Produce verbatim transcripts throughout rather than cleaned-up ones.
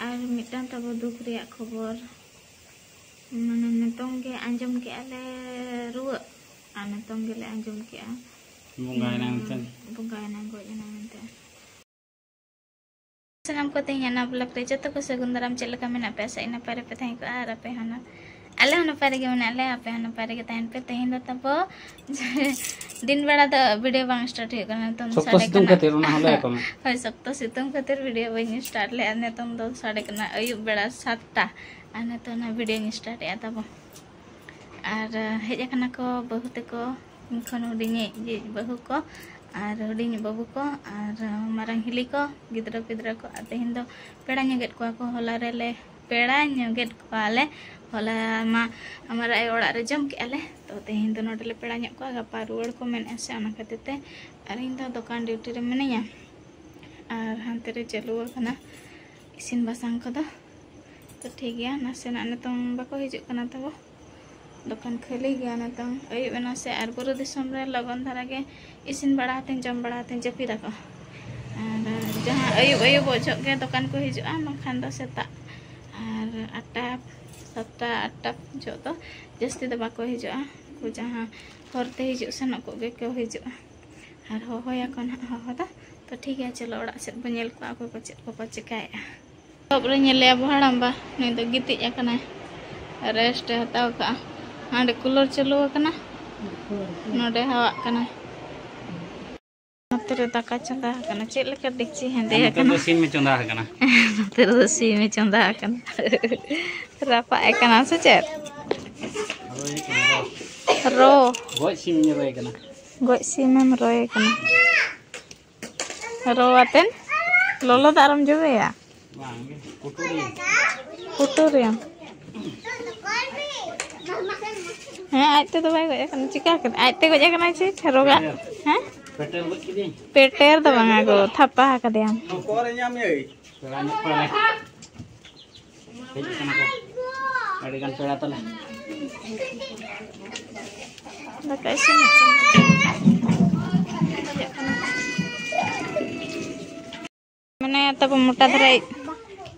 ᱟᱨ ᱢᱤᱫᱴᱟᱝ ᱛᱟᱵᱚ ᱫᱩᱠ ᱨᱮᱭᱟᱜ ᱠᱷᱚᱵᱚᱨ, ᱢᱟᱱᱮ ᱱᱤᱛᱚᱝ ᱜᱮ ᱟᱸᱡᱚᱢ ᱠᱮᱜᱼᱟ ᱞᱮ ᱨᱩᱣᱟᱹᱜ, ᱟᱨ ᱱᱤᱛᱚᱝ ᱜᱮᱞᱮ ᱟᱸᱡᱚᱢ ᱠᱮᱜᱼᱟ ᱵᱚᱸᱜᱟᱭᱮᱱᱟ ᱢᱮᱱᱛᱮ᱾ ᱵᱚᱸᱜᱟᱭᱮᱱᱟ, ᱜᱚᱡ ᱮᱱᱟ ᱢᱮᱱᱛᱮ᱾ ᱥᱟᱱᱟᱢ ᱠᱚ ᱛᱮᱦᱮᱧ ᱚᱱᱟ ᱵᱞᱚᱜ ᱨᱮ ᱡᱚᱛᱚ ᱠᱚ ᱥᱟᱹᱜᱩᱱ ᱫᱟᱨᱟᱢ᱾ ᱪᱮᱫ ᱞᱮᱠᱟ ᱢᱮᱱᱟᱜ ᱯᱮᱭᱟ? ᱟᱥᱟᱭᱟᱹᱧ ᱱᱟᱯᱟᱭ ᱨᱮᱯᱮ ᱛᱟᱦᱮᱸ ᱠᱚᱜᱼᱟ ᱟᱨ ᱟᱯᱮ ᱦᱚᱸ ᱱᱟ-, ᱟᱞᱮ ᱦᱚᱸ ᱱᱟᱯᱟᱭ ᱨᱮᱜᱮ ᱢᱮᱱᱟᱜ ᱞᱮᱭᱟ, ᱟᱯᱮ ᱦᱚᱸ ᱱᱟᱯᱟᱭ ᱨᱮᱜᱮ ᱛᱟᱦᱮᱱ ᱯᱮ᱾ ᱛᱮᱦᱮᱧ ᱫᱚ ᱛᱟᱵᱚ ᱫᱤᱱ ᱵᱮᱲᱟ ᱫᱚ ᱵᱷᱤᱰᱤᱭᱳ ᱵᱟᱝ ᱥᱴᱟᱨᱴ ᱦᱩᱭᱩᱜ ᱠᱟᱱᱟ, ᱱᱤᱛᱚᱝ ᱫᱚ ᱥᱚᱠᱛᱚ ᱥᱟᱰᱮ ᱥᱤᱛᱩᱝ ᱠᱟᱱᱟ᱾ ᱠᱷᱟᱹᱛᱤᱨ ᱚᱱᱟ ᱦᱚᱸ ᱞᱟᱹᱭ ᱟᱠᱚ ᱢᱮ᱾ ᱦᱳᱭ, ᱥᱚᱠᱛᱚ ᱥᱤᱛᱩᱝ ᱠᱷᱟᱹᱛᱤᱨ ᱵᱷᱤᱰᱤᱭᱳ ᱵᱟᱹᱧ ᱥᱴᱟᱨᱴ ᱞᱮᱜᱼᱟ᱾ ᱱᱤᱛᱚᱝ ᱫᱚ ᱥᱟᱰᱮ ᱠᱟᱱᱟ ᱟᱹᱭᱩᱵ ᱵᱮᱲᱟ ᱥᱟᱛᱴᱟ, ᱟᱨ ᱱᱤᱛᱚᱝ ᱚᱱᱟ ᱵᱷᱤᱰᱤᱭᱳᱧ ᱥᱴᱟᱨᱴ ᱮᱜᱼᱟ ᱛᱟᱵᱚ᱾ ᱟᱨ ᱦᱮᱡ ᱟᱠᱟᱱᱟ ᱠᱚ ᱵᱟᱹᱦᱩ ᱛᱟᱠᱚ, ᱤᱧ ᱠᱷᱚᱱ ᱦᱩᱰᱤᱧᱤᱡ ᱵᱟᱹᱦᱩ ᱠᱚ ᱟᱨ ᱦᱩᱰᱤᱧᱤᱡ ᱵᱟᱹᱵᱩ ᱠᱚ ᱟᱨ ᱢᱟᱨᱟᱝ ᱦᱤᱞᱤ ᱠᱚ, ᱜᱤᱫᱽᱨᱟᱹ ᱯᱤᱫᱽᱨᱟᱹ ᱠᱚ᱾ ᱟᱨ ᱛᱮᱦᱮᱧ ᱫᱚ ᱯᱮᱲᱟ ᱧᱚᱜᱮᱫ ᱠᱚᱣᱟ ᱠᱚ, ᱦᱚᱞᱟ ᱨᱮᱞᱮ ᱯᱮᱲᱟ ᱧᱚᱜᱮᱫ ᱠᱚᱣᱟᱞᱮ᱾ ᱦᱚᱞᱟ ᱢᱟ ᱟᱢᱟᱨ ᱟᱭᱳ ᱚᱲᱟᱜ ᱨᱮ ᱡᱚᱢ ᱠᱮᱜᱼᱟ ᱞᱮ, ᱛᱚ ᱛᱮᱦᱮᱧ ᱫᱚ ᱱᱚᱰᱮ ᱞᱮ ᱯᱮᱲᱟ ᱧᱚᱜ ᱠᱚᱣᱟ, ᱜᱟᱯᱟ ᱨᱩᱣᱟᱹᱲ ᱠᱚ ᱢᱮᱱᱮᱫᱼᱟ ᱥᱮ, ᱚᱱᱟ ᱠᱷᱟᱹᱛᱤᱨ ᱛᱮ᱾ ᱟᱨ ᱤᱧ ᱫᱚ ᱫᱚᱠᱟᱱ ᱰᱤᱭᱩᱴᱤ ᱨᱮ ᱢᱤᱱᱟᱹᱧᱟ ᱟᱨ ᱦᱟᱱᱛᱮ ᱨᱮ ᱪᱟᱹᱞᱩ ᱟᱠᱟᱱᱟ ᱤᱥᱤᱱ ᱵᱟᱥᱟᱝ ᱠᱚᱫᱚ᱾ ᱛᱚ ᱴᱷᱤᱠ ᱜᱮᱭᱟ, ᱱᱟᱥᱮᱱᱟᱜ ᱱᱤᱛᱚᱝ ᱵᱟᱠᱚ ᱦᱤᱡᱩᱜ ᱠᱟᱱᱟ ᱛᱟᱵᱚ, ᱫᱚᱠᱟᱱ ᱠᱷᱟᱹᱞᱤ ᱜᱮᱭᱟ᱾ ᱱᱤᱛᱚᱝ ᱟᱹᱭᱩᱵ ᱮᱱᱟ ᱥᱮ, ᱟᱨ ᱵᱩᱨᱩ ᱫᱤᱥᱚᱢ ᱨᱮ ᱞᱚᱜᱚᱱ ᱫᱷᱟᱨᱟ ᱜᱮ ᱤᱥᱤᱱ ᱵᱟᱲᱟ ᱠᱟᱛᱮ, ᱡᱚᱢ ᱵᱟᱲᱟ ᱠᱟᱛᱮ ᱡᱟᱹᱯᱤᱫᱟᱠᱚ᱾ ᱟᱨ ᱡᱟᱦᱟᱸ ᱟᱹᱭᱩᱵ ᱟᱹᱭᱩᱵᱚᱜ ᱡᱚᱦᱚᱜ ᱜᱮ ᱫᱚᱠᱟᱱ ᱠᱚ ᱦᱤᱡᱩᱜᱼᱟ, ᱵᱟᱝᱠᱷᱟᱱ ᱫᱚ ᱥᱮᱛᱟᱜ᱾ ᱟᱨ ᱟᱴᱴᱟ, ᱥᱟᱛᱴᱟ, ᱟᱴᱴᱟ ᱡᱚᱦᱚᱜ ᱫᱚ ᱡᱟᱹᱥᱛᱤ ᱫᱚ ᱵᱟᱠᱚ ᱦᱤᱡᱩᱜᱼᱟ᱾ ᱩᱱᱠᱩ ᱡᱟᱦᱟᱸ ᱦᱚᱨᱛᱮ ᱦᱤᱡᱩᱜ ᱥᱮᱱᱚᱜ ᱠᱚᱜᱮ ᱠᱚ ᱦᱤᱡᱩᱜᱼᱟ᱾ ᱟᱨ ᱦᱚᱦᱚᱭᱟᱠᱚ ᱱᱟᱦᱟᱜ ᱦᱚᱦᱚ ᱫᱚ᱾ ᱛᱚ ᱴᱷᱤᱠ ᱜᱮᱭᱟ, ᱪᱚᱞᱚ ᱚᱲᱟᱜ ᱥᱮᱫ ᱵᱚᱱ ᱧᱮᱞ ᱠᱚᱣᱟ, ᱚᱠᱚᱭ ᱠᱚ ᱪᱮᱫ ᱠᱚᱠᱚ ᱪᱮᱠᱟᱭᱮᱫᱼᱟ᱾ ᱮᱛᱚᱦᱚᱵ ᱨᱮ ᱧᱮᱞᱮᱭᱟ ᱵᱚ ᱦᱟᱲᱟᱢᱵᱟ, ᱱᱩᱭ ᱫᱚ ᱜᱤᱛᱤᱡ ᱟᱠᱟᱱᱟᱭ, ᱨᱮᱥᱴ ᱮ ᱦᱟᱛᱟᱣ ᱠᱟᱜᱼᱟ᱾ ᱦᱟᱸᱰᱮ ᱠᱩᱞᱟᱨ ᱪᱟᱹᱞᱩ ᱟᱠᱟᱱᱟ, ᱱᱚᱰᱮ ᱦᱟᱣᱟᱜ ᱠᱟᱱᱟᱭ᱾ ᱱᱚᱛᱮ ᱨᱮ ᱫᱟᱠᱟ ᱪᱚᱸᱫᱟ ᱟᱠᱟᱱᱟ᱾ ᱪᱮᱫ ᱞᱮᱠᱟ ᱰᱮᱠᱪᱤ ᱦᱮᱸᱫᱮ ᱟᱨ ᱱᱚᱛᱮ ᱟᱠᱟᱱᱟ? ᱫᱚ ᱥᱤᱢ ᱮ ᱪᱚᱸᱫᱟ ᱟᱠᱟᱱᱟ᱾ ᱱᱚᱛᱮ ᱨᱮᱫᱚ ᱥᱤᱢ ᱮ ᱪᱚᱸᱫᱟ ᱟᱠᱟᱱᱟ᱾ ᱨᱟᱯᱟᱜ ᱮ ᱠᱟᱱᱟ ᱥᱮ ᱪᱮᱫ? ᱨᱚ᱾ ᱨᱚ᱾ ᱜᱚᱡ ᱥᱤᱢ ᱤᱧ ᱨᱚᱭ ᱠᱟᱱᱟ᱾ ᱜᱚᱡ ᱥᱤᱢ ᱮᱢ ᱨᱚᱭ ᱠᱟᱱᱟ᱾ ᱨᱚ ᱟᱛᱮᱱ ᱞᱚᱞᱚ ᱫᱟᱜ ᱨᱮᱢ ᱡᱚᱵᱮᱭᱟ? ᱵᱟᱝ ᱜᱮ, ᱯᱩᱴᱩᱨᱤᱭᱟᱹᱧ᱾ ᱯᱩᱴᱩᱨᱤᱭᱟᱹᱢ? ᱦᱮᱸ, ᱟᱡ ᱛᱮᱫᱚ ᱵᱟᱭ ᱜᱚᱡ ᱟᱠᱟᱱᱟ᱾ ᱪᱤᱠᱟ ᱠᱮᱫᱟ? ᱟᱡ ᱛᱮ ᱜᱚᱡ ᱟᱠᱟᱱᱟᱭ ᱪᱮ ᱨᱚᱜᱟ? ᱯᱮᱴᱮᱨ᱾ ᱦᱮᱸ? ᱯᱮᱴᱮᱨ ᱜᱚᱡ ᱠᱤᱫᱤᱧ᱾ ᱯᱮᱴᱮᱨ ᱫᱚ ᱵᱟᱝᱟ ᱜᱚ, ᱛᱷᱟᱯᱟ ᱟᱠᱟᱫᱮᱭᱟᱢ᱾ ᱯᱮᱲᱟ ᱧᱚᱜ ᱯᱮᱲᱟ᱾ ᱦᱮᱡ ᱟᱠᱟᱱᱟ ᱠᱚ ᱟᱹᱰᱤ ᱜᱟᱱ ᱯᱮᱲᱟ ᱛᱟᱞᱮ᱾ ᱫᱟᱠᱟ ᱤᱥᱤᱱ ᱦᱩᱭᱩᱜ ᱠᱟᱱᱟ᱾ ᱢᱟᱱᱮ ᱛᱟᱵᱚ ᱢᱚᱴᱟ ᱫᱷᱟᱨᱟ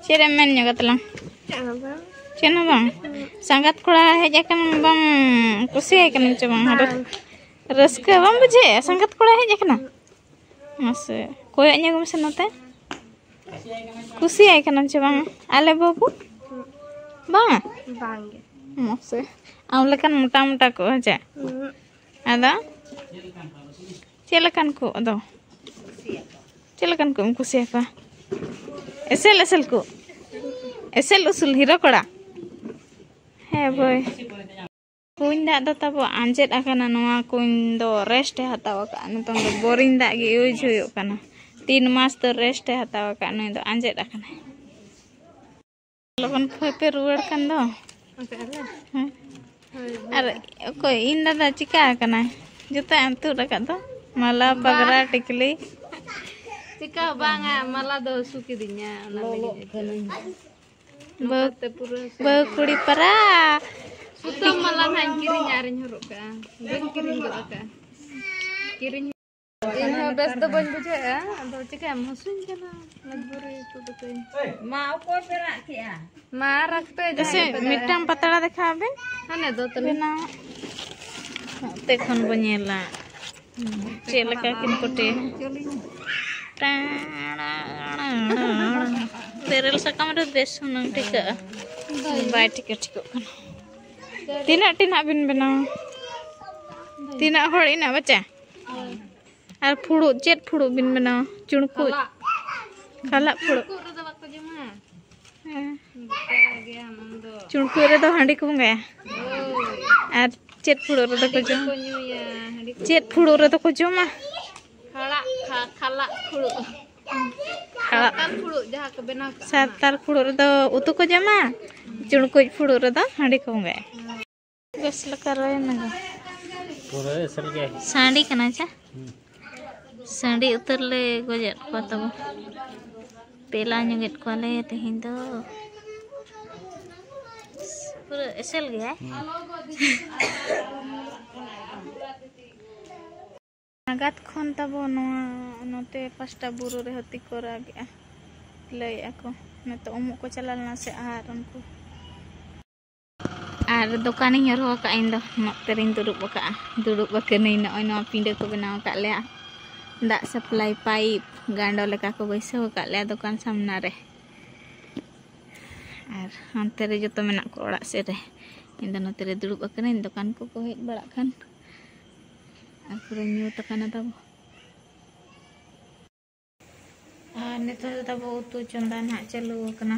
ᱪᱮᱫ ᱮᱢ ᱢᱮᱱ ᱧᱚᱜᱟ ᱛᱟᱞᱟᱝ? ᱪᱮᱫ ᱦᱚᱸ ᱵᱟᱝ᱾ ᱪᱮᱫ ᱦᱚᱸ ᱵᱟᱝ? ᱥᱟᱸᱜᱟᱛ ᱠᱚᱲᱟ ᱦᱮᱡ ᱟᱠᱟᱱ ᱵᱟᱢ ᱠᱩᱥᱤᱭᱟᱭ ᱠᱟᱱᱟ ᱪᱮ ᱵᱟᱝ? ᱵᱟᱝ᱾ ᱨᱟᱹᱥᱠᱟᱹ ᱵᱟᱢ ᱵᱩᱡᱷᱟᱹᱣᱮᱫᱼᱟ? ᱥᱟᱸᱜᱟᱛ ᱠᱚᱲᱟ ᱦᱮᱡ ᱟᱠᱟᱱᱟ? ᱢᱟᱥᱮ, ᱠᱚᱭᱚᱜ ᱧᱚᱜ ᱢᱮᱥᱮ ᱱᱚᱛᱮ᱾ ᱠᱩᱥᱤᱭᱟᱭ ᱠᱟᱱᱟᱢ ᱪᱮ ᱵᱟᱝ ᱟᱞᱮ ᱵᱟᱹᱵᱩ? ᱵᱟᱝ? ᱵᱟᱝ ᱜᱮ᱾ ᱢᱟᱥᱮ, ᱟᱢ ᱞᱮᱠᱟᱱ ᱢᱚᱴᱟ ᱢᱚᱴᱟ ᱠᱚ ᱦᱮᱸ ᱪᱮ? ᱦᱩᱸ᱾ ᱟᱫᱚ ᱪᱮᱫ ᱞᱮᱠᱟᱱ ᱠᱚ ᱟᱫᱚ? ᱪᱮᱫ ᱞᱮᱠᱟᱱ ᱠᱚ ᱮᱢ ᱠᱩᱥᱤᱭᱟᱠᱚᱣᱟ? ᱮᱥᱮᱞ ᱮᱥᱮᱞ ᱠᱚ? ᱮᱥᱮᱞ ᱩᱥᱩᱞ ᱦᱤᱨᱳ ᱠᱚᱲᱟ? ᱦᱮᱸ ᱵᱷᱟᱹᱭ᱾ ᱠᱩᱧ ᱫᱟᱜ ᱫᱚ ᱛᱟᱵᱚ ᱟᱸᱡᱮᱫ ᱟᱠᱟᱱᱟ᱾ ᱱᱚᱣᱟ ᱠᱩᱧ ᱫᱚ ᱨᱮᱥᱴ ᱮ ᱦᱟᱛᱟᱣ ᱟᱠᱟᱫᱼᱟ᱾ ᱱᱤᱛᱚᱝ ᱫᱚ ᱵᱳᱨᱤᱝ ᱫᱟᱜ ᱜᱮ ᱤᱭᱩᱡᱽ ᱦᱩᱭᱩᱜ ᱠᱟᱱᱟ᱾ ᱛᱤᱱ ᱢᱟᱥ ᱫᱚ ᱨᱮᱥᱴ ᱮ ᱦᱟᱛᱟᱣ ᱟᱠᱟᱫ, ᱱᱩᱭ ᱫᱚ ᱟᱸᱡᱮᱫ ᱟᱠᱟᱱᱟᱭ᱾ ᱞᱚᱜᱚᱱ ᱠᱷᱚᱭ ᱯᱮ ᱨᱩᱣᱟᱹᱲ ᱠᱟᱱ ᱫᱚ᱾ ᱚᱠᱟᱨᱮ? ᱦᱮᱸ᱾ ᱦᱳᱭ, ᱦᱳᱭ᱾ ᱟᱨ ᱚᱠᱚᱭ ᱤᱧ ᱫᱟᱫᱟ ᱪᱤᱠᱟ ᱟᱠᱟᱱᱟᱭ? ᱡᱩᱛᱟᱹ ᱮᱢ ᱛᱩᱫ ᱟᱠᱟᱫ ᱫᱚ, ᱢᱟᱞᱟ, ᱵᱟᱝ᱾ ᱯᱟᱜᱽᱨᱟ, ᱴᱤᱠᱞᱤ᱾ ᱪᱤᱠᱟ ᱦᱚᱸ ᱵᱟᱝᱟ, ᱢᱟᱞᱟ ᱫᱚ ᱦᱟᱹᱥᱩ ᱠᱤᱫᱤᱧᱟ, ᱚᱱᱟ ᱞᱟᱹᱜᱤᱫ᱾ ᱞᱚᱞᱚᱜ ᱠᱟᱹᱱᱟᱹᱧ᱾ ᱵᱟᱹᱦᱩ, ᱱᱚᱝᱠᱟᱛᱮ ᱯᱩᱨᱟᱹ ᱦᱟᱹᱥᱩ ᱵᱟᱹᱦᱩ ᱠᱟᱱᱟ᱾ ᱠᱩᱲᱤ ᱯᱟᱨᱟ᱾ ᱥᱩᱛᱟᱹᱢ ᱢᱟᱞᱟ ᱱᱟᱦᱟᱜ ᱤᱧ ᱠᱤᱨᱤᱧᱟ ᱟᱨᱤᱧ ᱦᱚᱨᱚᱜ ᱠᱟᱜᱼᱟ᱾ ᱵᱟᱹᱧ ᱠᱤᱨᱤᱧ ᱜᱚᱫ ᱟᱠᱟᱜᱼᱟ᱾ ᱠᱤᱨᱤᱧ ᱤᱧ ᱦᱚᱸ ᱵᱮᱥ ᱫᱚ ᱵᱟᱹᱧ ᱵᱩᱡᱷᱟᱹᱣᱮᱫᱼᱟ, ᱟᱫᱚ ᱪᱤᱠᱟᱹᱭᱟᱢ, ᱦᱟᱹᱥᱩᱧ ᱠᱟᱱᱟ, ᱢᱚᱡᱽᱵᱩᱨᱤ ᱛᱩᱫ ᱠᱟᱹᱧ᱾ ᱢᱟ, ᱚᱠᱚᱭ ᱯᱮ ᱨᱟᱜ ᱠᱮᱜᱼᱟ? ᱢᱟ, ᱨᱟᱜᱽ ᱯᱮ, ᱡᱟᱦᱟᱸᱭ ᱡᱮᱥᱮ ᱜᱮᱯᱮ ᱫᱟᱲᱮᱭᱟᱜᱼᱟ᱾ ᱢᱤᱫᱴᱟᱝ ᱯᱟᱛᱲᱟ ᱫᱮᱠᱷᱟᱣ ᱵᱮᱱ᱾ ᱦᱟᱱᱮ ᱫᱚ ᱛᱟᱹᱞᱤᱧ᱾ ᱵᱮᱱᱟᱣ᱾ ᱱᱚᱛᱮ ᱠᱷᱚᱱ ᱵᱚ ᱧᱮᱞᱟ᱾ ᱪᱮᱫ ᱞᱮᱠᱟ ᱠᱤᱱ ᱠᱚᱴᱮ᱾ ᱵᱮᱨᱮᱞ ᱥᱟᱠᱟᱢ ᱨᱮ ᱵᱮᱥ ᱦᱩᱱᱟᱹᱝ ᱴᱷᱤᱠᱟᱹᱜᱼᱟ᱾ ᱵᱟᱭ ᱴᱷᱤᱠᱟᱹ ᱴᱷᱤᱠᱚᱜ ᱠᱟᱱᱟ᱾ ᱛᱤᱱᱟᱹᱜ ᱴᱤᱱᱟᱜ ᱵᱤᱱ ᱵᱮᱱᱟᱣᱟ? ᱛᱤᱱᱟᱹᱜ ᱦᱚᱲ ᱤᱱᱟᱹᱜ ᱵᱟᱪᱟ? ᱟᱨ ᱯᱷᱩᱲᱩᱜ, ᱪᱮᱫ ᱯᱷᱩᱲᱩᱜ ᱵᱤᱱ ᱵᱮᱱᱟᱣᱟ? ᱪᱩᱲᱠᱩᱡ? ᱠᱷᱟᱞᱟᱜ᱾ ᱠᱷᱟᱞᱟᱜ ᱯᱷᱩᱲᱩᱜ᱾ ᱪᱩᱲᱠᱩᱡ ᱨᱮᱫᱚ ᱵᱟᱠᱚ ᱡᱚᱢᱟ᱾ ᱦᱮᱸ᱾ ᱵᱮᱠᱟᱨ ᱜᱮᱭᱟᱢ ᱟᱢ ᱫᱚ᱾ ᱪᱩᱲᱠᱩᱡ ᱨᱮᱫᱚ ᱦᱟᱺᱰᱤ ᱠᱚ ᱵᱚᱸᱜᱟᱭᱟ᱾ ᱦᱳᱭ᱾ ᱟᱨ ᱪᱮᱫ ᱯᱷᱩᱲᱩᱜ ᱨᱮᱫᱚ ᱠᱚ ᱦᱟᱺᱰᱤ ᱡᱚᱢᱟ? ᱜᱮᱠᱚ ᱧᱩᱭᱟ, ᱦᱟᱺᱰᱤ ᱠᱚ ᱪᱮᱫ ᱧᱩᱭᱟ᱾ ᱯᱷᱩᱲᱩᱜ ᱨᱮᱫᱚ ᱠᱚ ᱡᱚᱢᱟ? ᱠᱷᱟᱞᱟᱜ, ᱠᱷᱟ-, ᱠᱷᱟᱞᱟᱜ ᱯᱷᱩᱲᱩᱜ᱾ ᱠᱷᱟᱞᱟᱜ᱾ ᱥᱟᱱᱛᱟᱲ ᱯᱷᱩᱲᱩᱜ ᱡᱟᱦᱟᱸ ᱠᱚ ᱵᱮᱱᱟᱣ ᱠᱟᱜᱼᱟ, ᱚᱱᱟ᱾ ᱥᱟᱱᱛᱟᱲ ᱯᱷᱩᱲᱩᱜ ᱨᱮᱫᱚ ᱩᱛᱩ ᱠᱚ ᱡᱚᱢᱟ, ᱪᱩᱲᱠᱩᱡ ᱯᱷᱩᱲᱩᱜ ᱨᱮᱫᱚ ᱦᱟᱺᱰᱤ ᱠᱚ ᱵᱚᱸᱜᱟᱭᱟ᱾ ᱵᱮᱥ ᱞᱮᱠᱟ ᱨᱚᱭ ᱢᱮ ᱜᱚ᱾ ᱯᱩᱨᱟᱹ ᱮᱥᱮᱞ ᱜᱮ᱾ ᱥᱟᱺᱰᱤ ᱠᱟᱱᱟᱭ ᱪᱮ? ᱦᱩᱸ᱾ ᱥᱟᱺᱰᱤ ᱩᱛᱟᱹᱨ ᱞᱮ ᱜᱚᱡᱮᱫ ᱠᱚᱣᱟ ᱛᱟᱵᱚ᱾ ᱯᱮᱞᱟ ᱧᱚᱜᱮᱫ ᱠᱚᱣᱟᱞᱮ ᱛᱮᱦᱮᱧ ᱫᱚ᱾ ᱯᱩᱨᱟᱹ ᱮᱥᱮᱞ ᱜᱮᱭᱟᱭ᱾ ᱦᱩᱸ᱾ ᱱᱟᱜᱟᱫ ᱠᱷᱚᱱ ᱛᱟᱵᱚ ᱱᱚᱣᱟ ᱱᱚᱛᱮ ᱯᱟᱥᱴᱟ ᱵᱩᱨᱩ ᱨᱮ ᱦᱟᱹᱛᱤ ᱠᱚ ᱨᱟᱜᱮᱜᱼᱟ᱾ ᱞᱟᱹᱭᱮᱫᱼᱟ ᱠᱚ ᱱᱤᱛᱚᱜ ᱩᱢᱩᱜ ᱠᱚ ᱪᱟᱞᱟᱣ ᱞᱮᱱᱟ ᱥᱮ, ᱟᱨ ᱩᱱᱠᱩ ᱟᱨ ᱫᱚᱠᱟᱱᱤᱧ ᱦᱚᱨᱦᱚ ᱟᱠᱟᱫᱼᱟ, ᱤᱧ ᱫᱚ ᱱᱚᱛᱮ ᱨᱤᱧ ᱫᱩᱲᱩᱵ ᱟᱠᱟᱫᱼᱟ, ᱫᱩᱲᱩᱵ ᱟᱠᱟᱱᱟᱹᱧ᱾ ᱱᱚᱜᱼᱚᱭ ᱱᱚᱣᱟ ᱯᱤᱸᱰᱟᱹ ᱠᱚ ᱵᱮᱱᱟᱣ ᱟᱠᱟᱫ ᱞᱮᱭᱟ, ᱫᱟᱜ ᱥᱟᱯᱞᱟᱭ ᱯᱟᱭᱤᱯ ᱜᱟᱸᱰᱚ ᱞᱮᱠᱟ ᱠᱚ ᱵᱟᱹᱭᱥᱟᱹᱣ ᱟᱠᱟᱫ ᱞᱮᱭᱟ ᱫᱚᱠᱟᱱ ᱥᱟᱢᱱᱟ ᱨᱮ᱾ ᱟᱨ ᱦᱟᱱᱛᱮ ᱨᱮ ᱡᱚᱛᱚ ᱢᱮᱱᱟᱜ ᱠᱚᱣᱟ ᱚᱲᱟᱜ ᱥᱮᱫ ᱨᱮ, ᱤᱧ ᱫᱚ ᱱᱚᱛᱮ ᱨᱮ ᱫᱩᱲᱩᱵ ᱟᱠᱟᱱᱟᱹᱧ᱾ ᱫᱚᱠᱟᱱ ᱠᱚᱠᱚ ᱦᱮᱡ ᱵᱟᱲᱟᱜ ᱠᱷᱟᱱ ᱟᱨ ᱯᱩᱨᱟᱹ ᱧᱩᱛ ᱟᱠᱟᱱᱟ ᱛᱟᱵᱚ᱾ ᱟᱨ ᱱᱤᱛᱚᱜ ᱫᱚ ᱛᱟᱵᱚ ᱩᱛᱩ ᱪᱚᱸᱫᱟ ᱱᱟᱦᱟᱜ ᱪᱟᱹᱞᱩ ᱟᱠᱟᱱᱟ᱾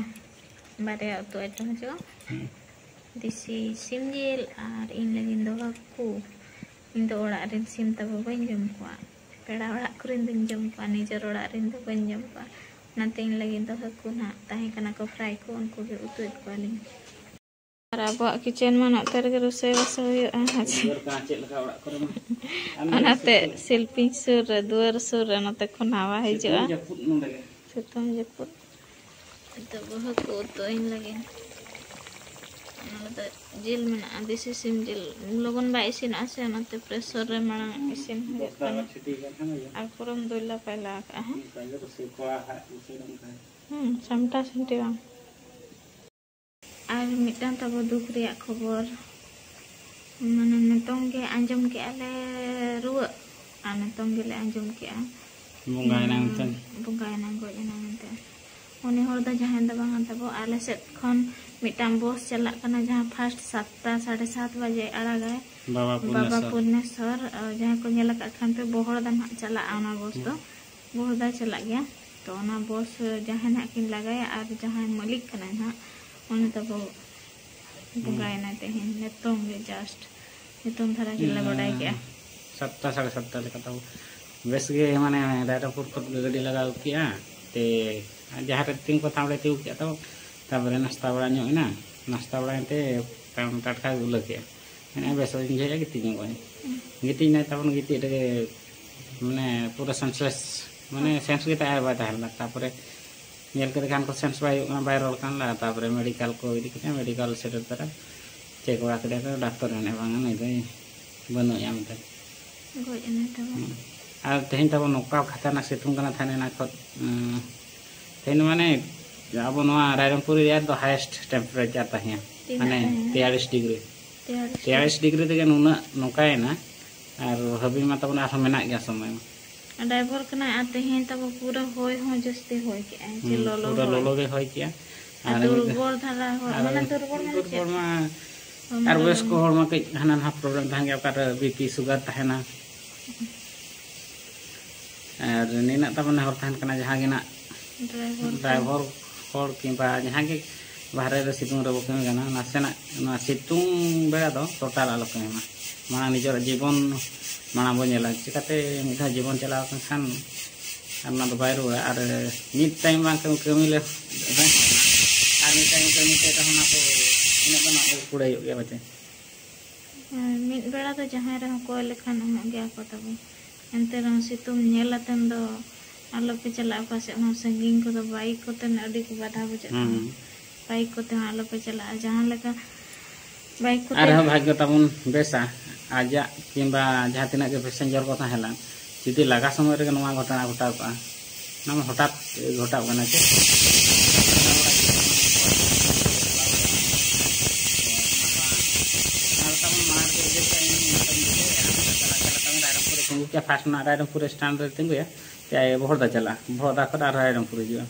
ᱵᱟᱨᱭᱟ ᱩᱛᱩ ᱟᱭᱴᱮᱢ ᱦᱤᱡᱩᱜᱼᱟ, ᱫᱮᱥᱤ ᱥᱤᱢ ᱡᱤᱞ ᱟᱨ ᱤᱧ ᱞᱟᱹᱜᱤᱫ ᱫᱚ ᱦᱟᱹᱠᱩ᱾ ᱤᱧ ᱫᱚ ᱚᱲᱟᱜ ᱨᱮᱱ ᱥᱤᱢ ᱛᱟᱵᱚ ᱵᱟᱹᱧ ᱡᱚᱢ ᱠᱚᱣᱟ, ᱯᱮᱲᱟ ᱚᱲᱟᱜ ᱠᱚᱨᱮᱱ ᱫᱚᱧ ᱡᱚᱢ ᱠᱚᱣᱟ, ᱱᱤᱡᱮᱨ ᱚᱲᱟᱜ ᱨᱮᱱ ᱫᱚ ᱵᱟᱹᱧ ᱡᱚᱢ ᱠᱚᱣᱟ᱾ ᱚᱱᱟᱛᱮ ᱤᱧ ᱞᱟᱹᱜᱤᱫ ᱫᱚ ᱦᱟᱹᱠᱩ ᱱᱟᱦᱟᱜ ᱛᱟᱦᱮᱸ ᱠᱟᱱᱟ ᱠᱚ ᱯᱷᱨᱟᱭ ᱠᱚ, ᱩᱱᱠᱩ ᱜᱮ ᱩᱛᱩᱭᱮᱫ ᱠᱚᱣᱟᱞᱤᱧ᱾ ᱟᱨ ᱟᱵᱚᱣᱟᱜ ᱠᱤᱪᱮᱱ ᱢᱟ ᱱᱚᱛᱮ ᱨᱮᱜᱮ ᱨᱳᱥᱮ ᱵᱟᱥᱟ ᱦᱩᱭᱩᱜᱼᱟ᱾ ᱦᱮᱸ ᱥᱮ? ᱫᱩᱣᱟᱹᱨ ᱠᱟᱱᱟ ᱪᱮᱫ ᱞᱮᱠᱟ ᱚᱲᱟᱜ ᱠᱚᱨᱮ ᱢᱟ᱾ ᱟᱨ ᱚᱱᱟᱛᱮ ᱱᱚᱛᱮ ᱥᱤᱞᱯᱤᱧ ᱥᱩᱨ ᱨᱮ, ᱫᱩᱣᱟᱹᱨ ᱥᱩᱨ ᱨᱮ ᱱᱚᱛᱮ ᱠᱷᱚᱱ ᱦᱟᱣᱟ ᱦᱤᱡᱩᱜᱼᱟ᱾ ᱥᱤᱛᱩᱝ ᱡᱟᱹᱯᱩᱫ ᱱᱚᱸᱰᱮ ᱜᱮ᱾ ᱥᱤᱛᱩᱝ ᱡᱟᱹᱯᱩᱫ᱾ ᱱᱤᱛᱚᱜ ᱵᱟᱹᱦᱩ ᱠᱚ ᱩᱛᱩ ᱟᱹᱧ ᱞᱟᱹᱜᱤᱫ᱾ ᱚᱱᱟ ᱫᱚ ᱡᱤᱞ ᱢᱮᱱᱟᱜᱼᱟ, ᱫᱮᱥᱤ ᱥᱤᱢ ᱡᱤᱞ᱾ ᱞᱚᱜᱚᱱ ᱵᱟᱭ ᱤᱥᱤᱱᱚᱜᱼᱟ ᱥᱮ, ᱚᱱᱟᱛᱮ ᱯᱨᱮᱥᱟᱨ ᱨᱮ ᱢᱟᱲᱟᱝ ᱤᱥᱤᱱ ᱦᱩᱭᱩᱜ ᱫᱚᱥ ᱴᱟᱠᱟ ᱠᱟᱱᱟ᱾ ᱪᱷᱩᱴᱤ ᱠᱟᱱ ᱠᱷᱟᱱ ᱦᱩᱭᱩᱜᱼᱟ᱾ ᱟᱨ ᱯᱩᱨᱟᱹᱢ ᱫᱩᱭᱞᱟ ᱯᱟᱭᱞᱟ ᱟᱠᱟᱜᱼᱟ, ᱦᱮᱸ? ᱚᱱᱠᱟ ᱜᱮ ᱨᱟᱹᱥᱩᱱ ᱠᱚᱲᱟ ᱦᱟᱜ ᱨᱟᱹᱥᱩᱱ ᱚᱱᱠᱟ᱾ ᱦᱩᱸ, ᱥᱟᱢᱴᱟ ᱥᱟᱢᱴᱤ ᱵᱟᱝ᱾ ᱟᱨ ᱢᱤᱫᱴᱟᱝ ᱛᱟᱵᱚ ᱫᱩᱠ ᱨᱮᱭᱟᱜ ᱠᱷᱚᱵᱚᱨ, ᱢᱟᱱᱮ ᱱᱤᱛᱚᱝ ᱜᱮ ᱟᱸᱡᱚᱢ ᱠᱮᱜᱼᱟ ᱞᱮ ᱨᱩᱣᱟᱹᱜ, ᱟᱨ ᱱᱤᱛᱚᱝ ᱜᱮᱞᱮ ᱟᱸᱡᱚᱢ ᱠᱮᱜᱼᱟ ᱵᱚᱸᱜᱟᱭᱮᱱᱟ ᱢᱮᱱᱛᱮ᱾ ᱵᱚᱸᱜᱟᱭᱮᱱᱟ, ᱜᱚᱡ ᱮᱱᱟ ᱢᱮᱱᱛᱮ᱾ ᱩᱱᱤ ᱦᱚᱲ ᱫᱚ ᱡᱟᱦᱟᱸᱭ ᱫᱚ ᱵᱟᱝᱟ ᱛᱟᱵᱚ, ᱟᱞᱮ ᱥᱮᱫ ᱠᱷᱚᱱ ᱢᱤᱫᱴᱟᱝ ᱵᱚᱥ ᱪᱟᱞᱟᱜ ᱠᱟᱱᱟ, ᱡᱟᱦᱟᱸ ᱯᱷᱟᱥᱴ ᱥᱟᱛᱴᱟ, ᱥᱟᱲᱮ ᱥᱟᱛ ᱵᱟᱡᱮ ᱟᱲᱟᱜᱟᱭ᱾ ᱵᱟᱵᱟ ᱵᱟᱵᱟ ᱯᱩᱨᱱᱮᱥᱥᱚᱨ᱾ ᱯᱩᱨᱱᱮᱥᱥᱚᱨ, ᱟᱨ ᱡᱟᱦᱟᱸᱭ ᱠᱚ ᱧᱮᱞ ᱟᱠᱟᱫ ᱠᱷᱟᱱ ᱯᱮ, ᱵᱚᱦᱚᱲᱫᱟ ᱱᱟᱦᱟᱜ ᱪᱟᱞᱟᱜᱼᱟ ᱚᱱᱟ ᱵᱚᱥ ᱫᱚ᱾ ᱦᱩᱸ᱾ ᱵᱚᱦᱚᱲᱫᱟ ᱪᱟᱞᱟᱜ ᱜᱮᱭᱟ᱾ ᱛᱚ ᱚᱱᱟ ᱵᱚᱥ ᱡᱟᱦᱟᱸᱭ ᱱᱟᱦᱟᱜ ᱠᱤᱱ ᱞᱟᱜᱟᱭᱟ ᱟᱨ ᱡᱟᱦᱟᱸᱭ ᱢᱟᱹᱞᱤᱠ ᱠᱟᱱᱟᱭ ᱱᱟᱦᱟᱜ, ᱩᱱᱤ ᱛᱟᱵᱚ ᱦᱩᱸ᱾ ᱵᱚᱸᱜᱟᱭᱮᱱᱟᱭ ᱛᱮᱦᱮᱧ, ᱱᱤᱛᱚᱝ ᱜᱮ ᱡᱟᱥᱴ, ᱱᱤᱛᱚᱝ ᱫᱷᱟᱨᱟ ᱜᱮᱞᱮ ᱵᱟᱰᱟᱭ ᱠᱮᱜᱼᱟ᱾ ᱦᱩᱸ᱾ ᱥᱟᱛᱴᱟ, ᱥᱟᱲᱮ ᱥᱟᱛᱴᱟ ᱞᱮᱠᱟ ᱛᱟᱵᱚ᱾ ᱵᱮᱥ ᱜᱮ, ᱢᱟᱱᱮ, ᱨᱟᱭᱨᱚᱝᱯᱩᱨ ᱠᱷᱚᱱ ᱜᱮ ᱜᱟᱹᱰᱤ ᱞᱟᱜᱟᱣ ᱠᱮᱜᱼᱟ᱾ ᱛᱮ ᱡᱟᱦᱟᱸ ᱨᱮ ᱛᱤᱸᱜᱩ ᱠᱟᱛᱷᱟ ᱚᱸᱰᱮ ᱛᱤᱸᱜᱩ ᱠᱮᱜᱼᱟ ᱛᱟᱵᱚ᱾ ᱛᱟᱨᱯᱚᱨᱮ ᱱᱟᱥᱛᱟ ᱵᱟᱲᱟ ᱧᱚᱜ ᱮᱱᱟ᱾ ᱱᱟᱥᱛᱟ ᱵᱟᱲᱟᱭᱮᱱ ᱛᱮ ᱛᱟᱭᱚᱢ ᱴᱟᱴᱠᱟ ᱜᱮ ᱩᱞᱟᱹ ᱠᱮᱜᱼᱟ᱾ ᱢᱮᱱᱮᱫᱼᱟ, "ᱵᱮᱥ ᱵᱟᱹᱧ ᱵᱩᱡᱷᱟᱹᱣᱮᱫᱼᱟ, ᱜᱤᱛᱤᱡ ᱧᱚᱜᱚᱜ ᱟᱹᱧ᱾" ᱦᱩᱸ᱾ ᱜᱤᱛᱤᱡ ᱮᱱᱟᱭ ᱛᱟᱵᱚᱱ, ᱜᱤᱛᱤᱡ ᱨᱮᱜᱮ ᱢᱟᱱᱮ ᱯᱩᱨᱟᱹ ᱥᱮᱱᱥᱞᱮᱥ, ᱢᱟᱱᱮ ᱦᱩᱸ᱾ ᱥᱮᱱᱥ ᱜᱮ ᱛᱟᱦᱮᱸ ᱵᱟᱭ ᱛᱟᱦᱮᱸ ᱞᱮᱱᱟ᱾ ᱛᱟᱨᱯᱚᱨᱮ ᱧᱮᱞ ᱠᱮᱫᱮ ᱠᱷᱟᱱ ᱠᱚ ᱥᱮᱱᱥ ᱵᱟᱭ ᱦᱩᱭᱩᱜ ᱠᱟᱱᱟ, ᱵᱟᱭ ᱨᱚᱲ ᱠᱟᱱ ᱞᱮ᱾ ᱛᱟᱨᱯᱚᱨᱮ ᱢᱮᱰᱤᱠᱟᱞ ᱠᱚ ᱤᱫᱤ ᱠᱮᱫᱮᱭᱟ, ᱢᱮᱰᱤᱠᱟᱞ ᱥᱮᱴᱮᱨ ᱛᱚᱨᱟ ᱪᱮᱠ ᱵᱟᱲᱟ ᱠᱮᱫᱮᱭᱟ ᱠᱚ, ᱰᱟᱠᱛᱚᱨ ᱢᱮᱱᱮᱫᱼᱟ, "ᱵᱟᱝᱟ, ᱱᱩᱭ ᱫᱚᱭ ᱵᱟᱹᱱᱩᱜᱼᱟ" ᱢᱮᱱᱛᱮ᱾ ᱜᱚᱡ ᱮᱱᱟᱭ ᱛᱟᱵᱚᱱ᱾ ᱦᱩᱸ᱾ ᱟᱨ ᱛᱮᱦᱮᱧ ᱛᱟᱵᱚᱱ ᱱᱚᱝᱠᱟ ᱠᱷᱟᱛᱟᱨᱱᱟᱠ ᱥᱤᱛᱩᱝ ᱠᱟᱱᱟ, ᱛᱟᱦᱮᱱ ᱮᱱᱟ ᱠᱷᱚᱱ, ᱩᱸ, ᱛᱮᱦᱮᱧ ᱢᱟᱱᱮ ᱟᱵᱚ ᱱᱚᱣᱟ ᱨᱟᱭᱨᱚᱝᱯᱩᱨ ᱮᱨᱤᱭᱟ ᱨᱮᱫᱚ ᱦᱟᱭᱮᱥᱴ ᱴᱮᱢᱯᱟᱨᱮᱪᱟᱨ ᱛᱟᱦᱮᱸ, ᱛᱤᱱᱟᱹᱜ ᱢᱟᱱᱮ ᱛᱟᱦᱮᱸ? ᱛᱮᱭᱟᱞᱤᱥ ᱰᱤᱜᱽᱨᱤ᱾ ᱛᱮᱭᱟᱞᱤᱥ᱾ ᱛᱮᱭᱟᱞᱤᱥ ᱰᱤᱜᱽᱨᱤ ᱛᱮᱜᱮ ᱱᱩᱱᱟᱹᱜ ᱱᱚᱝᱠᱟᱭᱮᱱᱟ᱾ ᱟᱨ ᱦᱟᱹᱵᱤ ᱢᱟ ᱛᱟᱵᱚᱱ ᱟᱨᱦᱚᱸ ᱢᱮᱱᱟᱜ ᱜᱮᱭᱟ ᱥᱚᱢᱚᱭ ᱢᱟ᱾ ᱰᱟᱭᱵᱚᱨ ᱠᱟᱱᱟᱭ ᱟᱨ ᱛᱮᱦᱮᱧ ᱛᱟᱵᱚ ᱯᱩᱨᱟᱹ ᱦᱚᱭ ᱦᱚᱸ ᱡᱟᱹᱥᱛᱤ ᱦᱚᱭ ᱠᱮᱜᱼᱟᱭ, ᱡᱮ ᱦᱩᱸ, ᱞᱚᱞᱚ ᱯᱩᱨᱟᱹ ᱦᱚᱭ᱾ ᱞᱚᱞᱚ ᱜᱮ ᱦᱚᱭ ᱠᱮᱜᱼᱟ᱾ ᱟᱨ ᱟᱨ ᱫᱩᱨᱵᱚᱞ ᱫᱷᱟᱨᱟ ᱦᱚᱲ, ᱟᱨ ᱢᱟᱱᱮ ᱫᱩᱨᱵᱚᱞ ᱢᱟᱱᱮ ᱪᱮᱫ? ᱫᱩᱨᱵᱚᱞ ᱢᱟ᱾ ᱦᱚᱲᱢᱚ ᱟᱨ ᱫᱚ ᱵᱚᱭᱚᱥᱠᱚ ᱵᱟᱝ᱾ ᱦᱚᱲ ᱢᱟ ᱠᱟᱹᱡ ᱦᱟᱱᱟ ᱱᱟᱣᱟ ᱯᱨᱚᱵᱞᱮᱢ ᱛᱟᱦᱮᱱ ᱜᱮᱭᱟ, ᱚᱠᱟᱨᱮ ᱵᱤᱯᱤ ᱥᱩᱜᱟᱨ ᱛᱟᱦᱮᱱᱟ᱾ ᱟᱨ ᱱᱤᱱᱟᱹᱜ ᱛᱟᱵᱚᱱ ᱦᱚᱲ ᱛᱟᱦᱮᱱ ᱠᱟᱱᱟ, ᱡᱟᱦᱟᱸ ᱜᱮ ᱱᱟᱜ ᱰᱨᱟᱭᱵᱷᱟᱨ ᱠᱚ᱾ ᱰᱨᱟᱭᱵᱷᱟᱨ ᱦᱚᱲ ᱠᱤᱝᱵᱟ ᱡᱟᱦᱟᱸ ᱜᱮ ᱵᱟᱦᱨᱮ ᱨᱮ ᱥᱤᱛᱩᱝ ᱨᱮᱵᱚ ᱠᱟᱹᱢᱤ ᱠᱟᱱᱟ, ᱱᱟᱥᱮᱱᱟᱜ ᱱᱚᱣᱟ ᱥᱤᱛᱩᱝ ᱵᱮᱲᱟ ᱫᱚ ᱴᱳᱴᱟᱞ ᱟᱞᱚ ᱠᱟᱹᱢᱤ ᱢᱟ᱾ ᱢᱟᱲᱟᱝ ᱱᱤᱡᱮᱨᱟᱜ ᱡᱤᱵᱚᱱ ᱢᱟᱲᱟᱝ ᱵᱚᱱ ᱧᱮᱞᱟ᱾ ᱪᱤᱠᱟᱹᱛᱮ ᱢᱤᱫ ᱫᱷᱟᱣ ᱡᱤᱵᱚᱱ ᱪᱟᱞᱟᱣ ᱞᱮᱱᱠᱷᱟᱱ ᱟᱨ ᱚᱱᱟ ᱫᱚ ᱵᱟᱭ ᱨᱩᱣᱟᱹᱲᱟ᱾ ᱟᱨ ᱢᱤᱫ ᱴᱟᱭᱤᱢ ᱵᱟᱝ ᱠᱟᱹᱢᱤ, ᱠᱟᱹᱢᱤ ᱞᱮ ᱨᱮᱦᱚᱸ ᱟᱨ ᱢᱤᱫ ᱴᱟᱭᱤᱢ ᱠᱟᱹᱢᱤ ᱛᱮ ᱨᱮᱦᱚᱸ ᱚᱱᱟ ᱠᱚ ᱛᱤᱱᱟᱹᱜ ᱫᱚ ᱱᱟᱜ ᱠᱩᱲᱟᱹᱭᱚᱜ ᱜᱮᱭᱟ ᱯᱟᱪᱮ᱾ ᱦᱮᱸ, ᱢᱤᱫ ᱵᱮᱲᱟ ᱫᱚ ᱡᱟᱦᱟᱸᱭ ᱨᱮᱦᱚᱸ ᱠᱚᱭ ᱞᱮᱠᱷᱟᱱ ᱩᱢᱩᱜ ᱜᱮᱭᱟ ᱠᱚ ᱛᱟᱵᱚ᱾ ᱮᱱᱛᱮ ᱨᱮᱦᱚᱸ ᱥᱤᱛᱩᱝ ᱧᱮᱞ ᱟᱛᱮᱱ ᱫᱚ ᱟᱞᱚᱯᱮ ᱪᱟᱞᱟᱜᱼᱟ ᱚᱠᱟ ᱥᱮᱫ ᱦᱚᱸ ᱥᱟᱺᱜᱤᱧ ᱠᱚᱫᱚ᱾ ᱵᱟᱭᱤᱠ ᱠᱚᱛᱮ ᱟᱹᱰᱤ ᱠᱚ ᱵᱟᱫᱷᱟ ᱵᱩᱡᱷᱟᱹᱜ ᱠᱟᱱᱟ᱾ ᱦᱩᱸ᱾ ᱵᱟᱭᱤᱠ ᱠᱚᱛᱮ ᱦᱚᱸ ᱟᱞᱚᱯᱮ ᱪᱟᱞᱟᱜᱼᱟ᱾ ᱡᱟᱦᱟᱸ ᱞᱮᱠᱟ ᱵᱟᱭᱤᱠ ᱠᱚᱛᱮ ᱟᱨᱦᱚᱸ ᱵᱷᱟᱜᱽᱜᱚ ᱛᱟᱵᱚᱱ ᱵᱮᱥᱟ, ᱟᱡᱟᱜ ᱠᱤᱝᱵᱟ ᱡᱟᱦᱟᱸ ᱛᱤᱱᱟᱹᱜ ᱜᱮ ᱯᱮᱥᱮᱧᱡᱚᱨ ᱠᱚ ᱛᱟᱦᱮᱸ ᱞᱮᱱ, ᱡᱩᱫᱤ ᱞᱟᱜᱟ ᱥᱚᱢᱚᱭ ᱨᱮᱜᱮ ᱱᱚᱣᱟ ᱜᱷᱚᱴᱚᱱᱟ ᱜᱷᱚᱴᱟᱣ ᱠᱚᱜᱼᱟ, ᱚᱱᱟ ᱢᱟ ᱦᱚᱴᱟᱛ ᱜᱷᱚᱴᱟᱣ ᱠᱟᱱᱟ ᱪᱮ᱾ ᱟᱨ ᱛᱟᱵᱚᱱ ᱢᱟᱲᱟᱝ ᱨᱮ ᱵᱩᱡᱷᱟᱹᱣ ᱠᱮᱜᱼᱟ, ᱤᱧ ᱱᱚᱝᱠᱟᱧ ᱵᱩᱡᱷᱟᱹᱣᱮᱜᱼᱟ, ᱱᱚᱝᱠᱟ ᱪᱟᱞᱟᱜ ᱪᱟᱞᱟᱜ ᱛᱟᱵᱚᱱ ᱨᱟᱭᱨᱚᱝᱯᱩᱨ ᱨᱮ ᱛᱤᱸᱜᱩ ᱠᱮᱜᱼᱟ, ᱯᱷᱟᱥᱴ ᱨᱮᱱᱟᱜ ᱨᱟᱭᱨᱚᱝᱯᱩᱨ ᱥᱴᱮᱱᱰ ᱨᱮ ᱛᱤᱸᱜᱩᱭᱟ, ᱛᱮ ᱵᱚᱦᱚᱲᱫᱟ ᱪᱟᱞᱟᱜᱼᱟ, ᱵᱚᱦᱚᱲᱫᱟ ᱠᱷᱚᱱ ᱟᱨᱦᱚᱸ ᱨᱟᱭᱨᱚᱝᱯᱩᱨ ᱦᱤᱡᱩᱜᱼᱟ᱾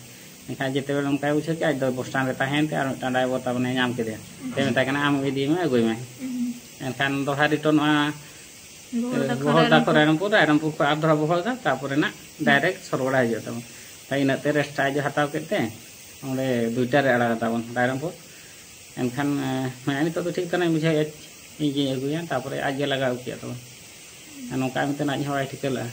ᱮᱱᱠᱷᱟᱱ ᱡᱮᱛᱮ ᱵᱮᱲᱟ ᱚᱱᱠᱟᱭ ᱵᱩᱡᱷᱟᱹᱣ ᱠᱮᱜᱼᱟ, ᱟᱡ ᱫᱚ ᱵᱚᱥ ᱥᱴᱮᱱᱰ ᱨᱮ ᱛᱟᱦᱮᱸᱭᱮᱱ ᱛᱮ ᱟᱨ ᱢᱤᱫᱴᱟᱝ ᱰᱨᱟᱭᱵᱷᱟᱨ ᱛᱟᱵᱚᱱᱮ ᱧᱟᱢ ᱠᱮᱫᱮᱭᱟ, ᱛᱮ ᱢᱮᱛᱟᱭ ᱠᱟᱱᱟ, "ᱟᱢ ᱤᱫᱤᱭᱮ ᱢᱮ, ᱟᱹᱜᱩᱭ ᱢᱮ᱾" ᱦᱩᱸ᱾ ᱮᱱᱠᱷᱟᱱ ᱫᱚᱦᱲᱟ ᱨᱤᱴᱟᱨᱱᱚᱜᱼᱟ, ᱵᱚᱦᱚᱲᱫᱟ ᱠᱷᱚᱱ ᱵᱚᱦᱚᱲᱫᱟ ᱠᱷᱚᱱ ᱨᱟᱭᱨᱚᱝᱯᱩᱨ᱾ ᱨᱟᱭᱨᱚᱝᱯᱩᱨ ᱠᱷᱚᱱ ᱟᱨ ᱫᱚᱦᱲᱟ ᱵᱚᱦᱚᱲᱫᱟ, ᱛᱟᱨᱯᱚᱨᱮ ᱱᱟᱜ ᱰᱟᱭᱨᱮᱠᱴ ᱥᱚᱨᱜᱚᱲᱟ ᱦᱤᱡᱩᱜ ᱛᱟᱵᱚᱱ᱾ ᱛᱟᱭ ᱤᱱᱟᱹᱜ ᱛᱮ ᱨᱮᱥᱴ ᱟᱡ ᱦᱟᱛᱟᱣ ᱠᱮᱫ ᱛᱮ ᱚᱸᱰᱮ ᱫᱩᱭᱴᱟ ᱨᱮ ᱟᱲᱟᱜ ᱛᱟᱵᱚᱱ ᱨᱟᱭᱨᱚᱝᱯᱩᱨ᱾ ᱮᱱᱠᱷᱟᱱ, ᱮ, ᱦᱮᱸ, ᱱᱤᱛᱚᱜ ᱫᱚ ᱴᱷᱤᱠ ᱠᱟᱱᱟ, ᱵᱩᱡᱷᱟᱹᱣᱮᱫᱼᱟ, ᱤᱧ ᱜᱤᱧ ᱟᱹᱜᱩᱭᱟ, ᱛᱟᱨᱯᱚᱨᱮ ᱟᱡ ᱜᱮ ᱞᱟᱜᱟ ᱟᱹᱜᱩ ᱠᱮᱫ ᱛᱟᱵᱚᱱ᱾ ᱟᱨ ᱱᱚᱝᱠᱟ ᱢᱮᱱᱛᱮ ᱟᱡ ᱦᱚᱸ ᱵᱟᱭ ᱴᱷᱤᱠᱟᱹ ᱞᱮᱫᱼᱟ᱾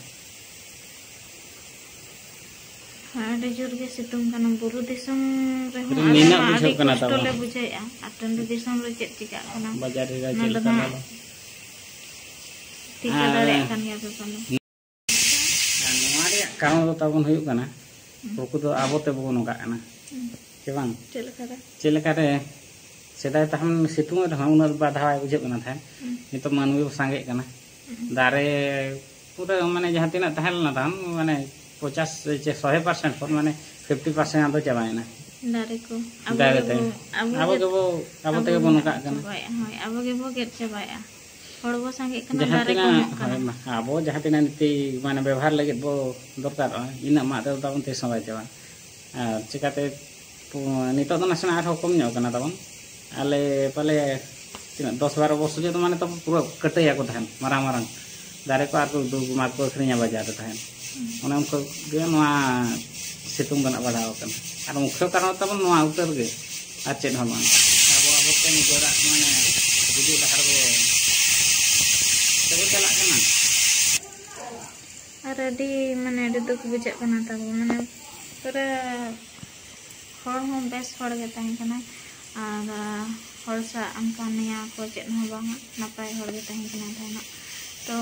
ᱦᱮᱸ, ᱟᱹᱰᱤ ᱡᱳᱨ ᱜᱮ ᱥᱤᱛᱩᱝ ᱠᱟᱱᱟ᱾ ᱵᱩᱨᱩ ᱫᱤᱥᱚᱢ ᱨᱮᱦᱚᱸ ᱟᱹᱰᱤ ᱟᱞᱮ ᱱᱤᱱᱟᱹᱜ ᱢᱟ ᱟᱹᱰᱤ ᱵᱩᱡᱷᱟᱹᱜ ᱠᱟᱱᱟ ᱠᱚᱥᱴᱚ ᱛᱟᱵᱚᱱ᱾ ᱞᱮ ᱵᱩᱡᱷᱟᱹᱣᱮᱫᱼᱟ, ᱟᱨ ᱴᱟᱺᱰᱤ ᱫᱤᱥᱚᱢ ᱨᱮ ᱪᱮᱫ ᱪᱤᱠᱟᱹᱜ ᱠᱟᱱᱟ, ᱵᱟᱡᱟᱨ ᱨᱮ ᱚᱱᱟ ᱪᱮᱫ ᱫᱚ ᱞᱮᱠᱟ ᱱᱟᱜ ᱞᱚᱞᱚ᱾ ᱴᱷᱤᱠᱟᱹ ᱟᱨ ᱫᱟᱲᱮᱭᱟᱜ ᱠᱟᱱ ᱜᱮᱭᱟ ᱯᱮ ᱯᱟᱞᱮ᱾ ᱟᱨ ᱱᱚᱣᱟ ᱨᱮᱭᱟᱜ ᱠᱟᱨᱚᱱ ᱫᱚ ᱛᱟᱵᱚᱱ ᱦᱩᱭᱩᱜ ᱠᱟᱱᱟ, ᱩᱱᱠᱩ ᱫᱚ ᱟᱵᱚ ᱛᱮᱵᱚ ᱱᱚᱝᱠᱟᱜ ᱠᱟᱱᱟ, ᱥᱮ ᱵᱟᱝ? ᱪᱮᱫ ᱞᱮᱠᱟᱨᱮ? ᱪᱮᱫ ᱞᱮᱠᱟᱨᱮ? ᱥᱮᱫᱟᱭ ᱛᱟᱦᱮᱱ ᱥᱤᱛᱩᱝ ᱨᱮᱦᱚᱸ ᱩᱱᱟᱹᱜ ᱵᱟᱫᱷᱟᱣ ᱵᱟᱭ ᱵᱩᱡᱷᱟᱹᱜ ᱠᱟᱱᱟ ᱛᱟᱦᱮᱸᱫ᱾ ᱱᱤᱛᱚᱜ ᱢᱟᱹᱱᱢᱤ ᱵᱚ ᱥᱟᱸᱜᱮᱜ ᱠᱟᱱᱟ᱾ ᱫᱟᱨᱮ ᱯᱩᱨᱟᱹ ᱢᱟᱱᱮ ᱡᱟᱦᱟᱸ ᱛᱤᱱᱟᱹᱜ ᱛᱟᱦᱮᱸ ᱞᱮᱱᱟ ᱛᱟᱦᱮᱸᱱ, ᱢᱟᱱᱮ ᱯᱚᱪᱟᱥ ᱪᱮ ᱥᱚᱭ ᱯᱟᱨᱥᱮᱱᱴ ᱠᱷᱚᱱ ᱢᱟᱱᱮ ᱯᱷᱤᱯᱴᱤ ᱯᱟᱨᱥᱮᱱᱴ ᱟᱫᱚ ᱪᱟᱵᱟᱭᱮᱱᱟ᱾ ᱫᱟᱨᱮ ᱠᱚ ᱟᱵᱚ ᱫᱟᱨᱮ ᱜᱮᱵᱚ ᱛᱮ᱾ ᱟᱵᱚ ᱟᱵᱚ ᱜᱮ ᱜᱮᱵᱚ ᱟᱵᱚ ᱟᱵᱚ ᱜᱮᱵᱚ ᱜᱮᱵᱚ ᱱᱚᱝᱠᱟᱜ ᱠᱟᱱᱟ᱾ ᱪᱟᱵᱟᱭᱮᱫᱼᱟ᱾ ᱦᱳᱭ, ᱟᱵᱚ ᱜᱮᱵᱚ ᱜᱮᱫ ᱪᱟᱵᱟᱭᱮᱫᱼᱟ᱾ ᱦᱚᱲ ᱵᱚ ᱥᱟᱸᱜᱮᱜ ᱠᱟᱱᱟ, ᱡᱟᱦᱟᱸ ᱫᱟᱨᱮ ᱛᱤᱱᱟᱹᱜ ᱠᱚᱢᱚᱜ ᱠᱟᱱᱟ᱾ ᱦᱳᱭ, ᱢᱟ, ᱟᱵᱚ ᱡᱟᱦᱟᱸ ᱛᱤᱱᱟᱹᱜ ᱱᱤᱛᱤ ᱢᱟᱱᱮ ᱵᱮᱵᱚᱦᱟᱨ ᱞᱟᱹᱜᱤᱫ ᱵᱚ ᱫᱚᱨᱠᱟᱨᱚᱜᱼᱟ, ᱤᱱᱟᱹᱜ ᱢᱟ ᱟᱫᱚ ᱛᱟᱵᱚᱱ ᱛᱤᱥ ᱦᱚᱸ ᱵᱟᱭ ᱪᱟᱵᱟᱜᱼᱟ᱾ ᱟᱨ ᱪᱤᱠᱟᱹᱛᱮ ᱯᱩ-, ᱱᱤᱛᱚᱜ ᱫᱚ ᱱᱟᱥᱮᱱᱟᱜ ᱟᱨᱦᱚᱸ ᱠᱚᱢ ᱧᱚᱜ ᱠᱟᱱᱟ ᱛᱟᱵᱚᱱ᱾ ᱟᱞᱮ ᱯᱟᱞᱮ ᱛᱤᱱᱟᱹᱜ ᱫᱚᱥ ᱵᱟᱨᱚ ᱵᱚᱨᱥᱚ ᱡᱚᱛᱚ ᱢᱟᱱᱮ ᱛᱟᱵᱚ ᱯᱩᱨᱟᱹ ᱠᱟᱹᱴᱟᱹᱭᱟᱠᱚ ᱛᱟᱦᱮᱸᱱ, ᱢᱟᱨᱟᱝ ᱢᱟᱨᱟᱝ ᱫᱟᱨᱮ ᱠᱚ ᱟᱨ ᱠᱚ ᱩᱫᱩᱜ ᱢᱟ ᱠᱚ ᱟᱹᱠᱷᱨᱤᱧᱟ ᱵᱟᱡᱟᱨ ᱨᱮ ᱛᱟᱦᱮᱸᱱ᱾ ᱚᱱᱮ ᱚᱱᱠᱟ ᱜᱮ ᱱᱚᱣᱟ ᱥᱤᱛᱩᱝ ᱫᱚ ᱱᱟᱜ ᱵᱟᱲᱦᱟᱣ ᱟᱠᱟᱱᱟ᱾ ᱟᱨ ᱢᱩᱠᱷᱭᱚ ᱠᱟᱨᱚᱱ ᱛᱟᱵᱚᱱ ᱱᱚᱣᱟ ᱩᱛᱟᱹᱨ ᱜᱮ, ᱟᱨ ᱪᱮᱫ ᱦᱚᱸ ᱵᱟᱝ᱾ ᱟᱵᱚ ᱟᱵᱚᱛᱮ ᱱᱤᱡᱮᱨᱟᱜ ᱢᱟᱱᱮ ᱜᱩᱡᱩᱜ ᱰᱟᱦᱟᱨ ᱵᱚ ᱛᱮᱵᱚ ᱪᱟᱞᱟᱜ ᱠᱟᱱᱟ᱾ ᱟᱨ ᱟᱹᱰᱤ ᱢᱟᱱᱮ ᱟᱹᱰᱤ ᱫᱩᱠ ᱵᱩᱡᱷᱟᱹᱜ ᱠᱟᱱᱟ ᱛᱟᱵᱚ, ᱢᱟᱱᱮ ᱯᱩᱨᱟᱹ ᱦᱚᱲ ᱦᱚᱸ ᱵᱮᱥ ᱦᱚᱲ ᱜᱮ ᱛᱟᱦᱮᱸ ᱠᱟᱱᱟᱭ᱾ ᱟᱨ ᱦᱚᱲ ᱥᱟᱶ ᱚᱱᱠᱟ ᱱᱮᱭᱟᱣ ᱠᱚ ᱪᱮᱫ ᱦᱚᱸ ᱵᱟᱝᱟ, ᱱᱟᱯᱟᱭ ᱦᱚᱲ ᱜᱮ ᱛᱟᱦᱮᱸ ᱠᱟᱱᱟᱭ ᱛᱟᱦᱮᱱᱚᱜ᱾ ᱛᱚ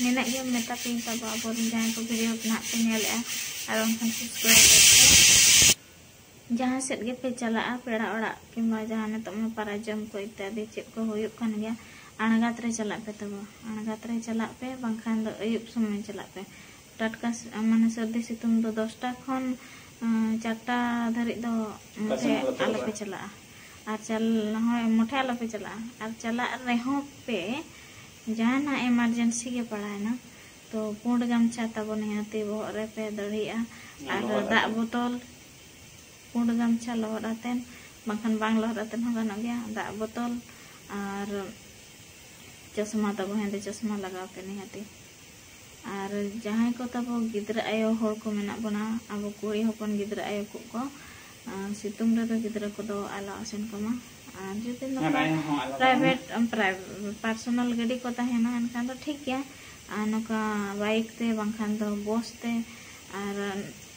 ᱱᱤᱱᱟᱹᱜ ᱜᱮ ᱢᱮᱛᱟ ᱯᱮᱭᱟᱹᱧ ᱛᱟᱵᱚ ᱟᱵᱚᱨᱮᱱ ᱡᱟᱦᱟᱸᱭ ᱠᱚ ᱵᱷᱤᱰᱤᱭᱳ ᱱᱟᱦᱟᱜ ᱯᱮ ᱧᱮᱞᱮᱜᱼᱟ, ᱟᱨ ᱵᱟᱝᱠᱷᱟᱱ ᱥᱟᱵᱥᱠᱨᱟᱭᱤᱵ ᱯᱮ᱾ ᱡᱟᱦᱟᱸ ᱥᱮᱫ ᱜᱮᱯᱮ ᱪᱟᱞᱟᱜᱼᱟ, ᱯᱮᱲᱟ ᱚᱲᱟᱜ ᱠᱤᱝᱵᱟ ᱡᱟᱦᱟᱸ ᱱᱤᱛᱚᱜ ᱢᱟ ᱯᱟᱨᱟ ᱡᱚᱢ ᱠᱚ ᱤᱛᱛᱟᱫᱤ ᱪᱮᱫ ᱠᱚ ᱦᱩᱭᱩᱜ ᱠᱟᱱ ᱜᱮᱭᱟ, ᱟᱬᱜᱟᱛ ᱨᱮ ᱪᱟᱞᱟᱜ ᱯᱮ ᱛᱟᱵᱚ᱾ ᱟᱬᱜᱟᱛ ᱨᱮ ᱪᱟᱞᱟᱜ ᱯᱮ, ᱵᱟᱝᱠᱷᱟᱱ ᱫᱚ ᱟᱹᱭᱩᱵ ᱥᱚᱢᱚᱭ ᱪᱟᱞᱟᱜ ᱯᱮ᱾ ᱴᱟᱴᱠᱟ ᱥ-, ᱢᱟᱱᱮ ᱥᱟᱹᱨᱫᱤ ᱥᱤᱛᱩᱝ ᱫᱚ ᱫᱚᱥᱴᱟ ᱠᱷᱚᱱ, ᱟᱸ, ᱪᱟᱨᱴᱟ ᱫᱷᱟᱹᱨᱤᱡ ᱫᱚ ᱚᱠᱟ ᱢᱚᱴᱷᱮ ᱥᱮᱱ ᱦᱚᱸ ᱵᱟᱯᱮ ᱟᱞᱚᱯᱮ ᱪᱟᱞᱟᱜᱼᱟ᱾ ᱪᱟᱞᱟᱜᱼᱟ᱾ ᱟᱨ ᱪᱟᱞ-, ᱦᱳᱭ, ᱢᱚᱴᱷᱮ ᱟᱞᱚᱯᱮ ᱪᱟᱞᱟᱜᱼᱟ᱾ ᱟᱨ ᱪᱟᱞᱟᱜ ᱨᱮᱦᱚᱸ ᱯᱮ, ᱡᱟᱦᱟᱱᱟᱜ ᱮᱢᱟᱨᱡᱮᱱᱥᱤ ᱜᱮ ᱯᱟᱲᱟᱣᱮᱱᱟ, ᱛᱚ ᱯᱩᱸᱰ ᱜᱟᱢᱪᱷᱟ ᱛᱟᱵᱚ ᱱᱤᱦᱟᱹᱛᱤ ᱵᱚᱦᱚᱜ ᱨᱮᱯᱮ ᱫᱟᱹᱲᱦᱤᱜᱼᱟ᱾ ᱟᱨ ᱞᱚᱦᱚᱫ ᱫᱟᱜ ᱟᱛᱮᱫ᱾ ᱵᱳᱛᱚᱞ, ᱯᱩᱸᱰ ᱜᱟᱢᱪᱷᱟ ᱞᱚᱦᱚᱫ ᱟᱛᱮᱫ, ᱵᱟᱝᱠᱷᱟᱱ ᱵᱟᱝ ᱞᱚᱦᱚᱫ ᱟᱛᱮᱫ ᱦᱚᱸ ᱜᱟᱱᱚᱜ ᱜᱮᱭᱟ᱾ ᱫᱟᱜ ᱵᱳᱛᱚᱞ ᱟᱨ ᱪᱚᱥᱢᱟ ᱛᱟᱵᱚ, ᱦᱮᱸᱫᱮ ᱪᱚᱥᱢᱟ ᱞᱟᱜᱟᱣ ᱯᱮ ᱱᱤᱦᱟᱹᱛᱤ᱾ ᱟᱨ ᱡᱟᱦᱟᱸᱭ ᱠᱚ ᱛᱟᱵᱚ ᱜᱤᱫᱽᱨᱟᱹ ᱟᱭᱳ ᱦᱚᱲ ᱠᱚ ᱢᱮᱱᱟᱜ ᱵᱚᱱᱟ, ᱟᱵᱚ ᱠᱩᱲᱤ ᱦᱚᱯᱚᱱ ᱜᱤᱫᱽᱨᱟᱹ ᱟᱭᱳ ᱠᱚ, ᱟᱨ ᱥᱤᱛᱩᱝ ᱨᱮᱫᱚ ᱜᱤᱫᱽᱨᱟᱹ ᱠᱚᱫᱚ ᱟᱞᱚ ᱟᱥᱮᱱ ᱠᱚᱢᱟ᱾ ᱟᱨ ᱡᱩᱫᱤ ᱟᱨ ᱱᱚᱝᱠᱟ ᱟᱭᱳ ᱦᱚᱸ ᱟᱞᱚ ᱠᱚᱢᱟ᱾ ᱯᱨᱟᱭᱵᱷᱮᱴ, ᱟᱢ ᱯᱨᱟᱭ-, ᱯᱟᱨᱥᱚᱱᱟᱞ ᱜᱟᱹᱰᱤ ᱠᱚ ᱛᱟᱦᱮᱱᱟ, ᱮᱱᱠᱷᱟᱱ ᱫᱚ ᱴᱷᱤᱠ ᱜᱮᱭᱟ᱾ ᱟᱨ ᱱᱚᱝᱠᱟ ᱵᱟᱭᱤᱠ ᱛᱮ, ᱵᱟᱝᱠᱷᱟᱱ ᱫᱚ ᱵᱚᱥ ᱛᱮ, ᱟᱨ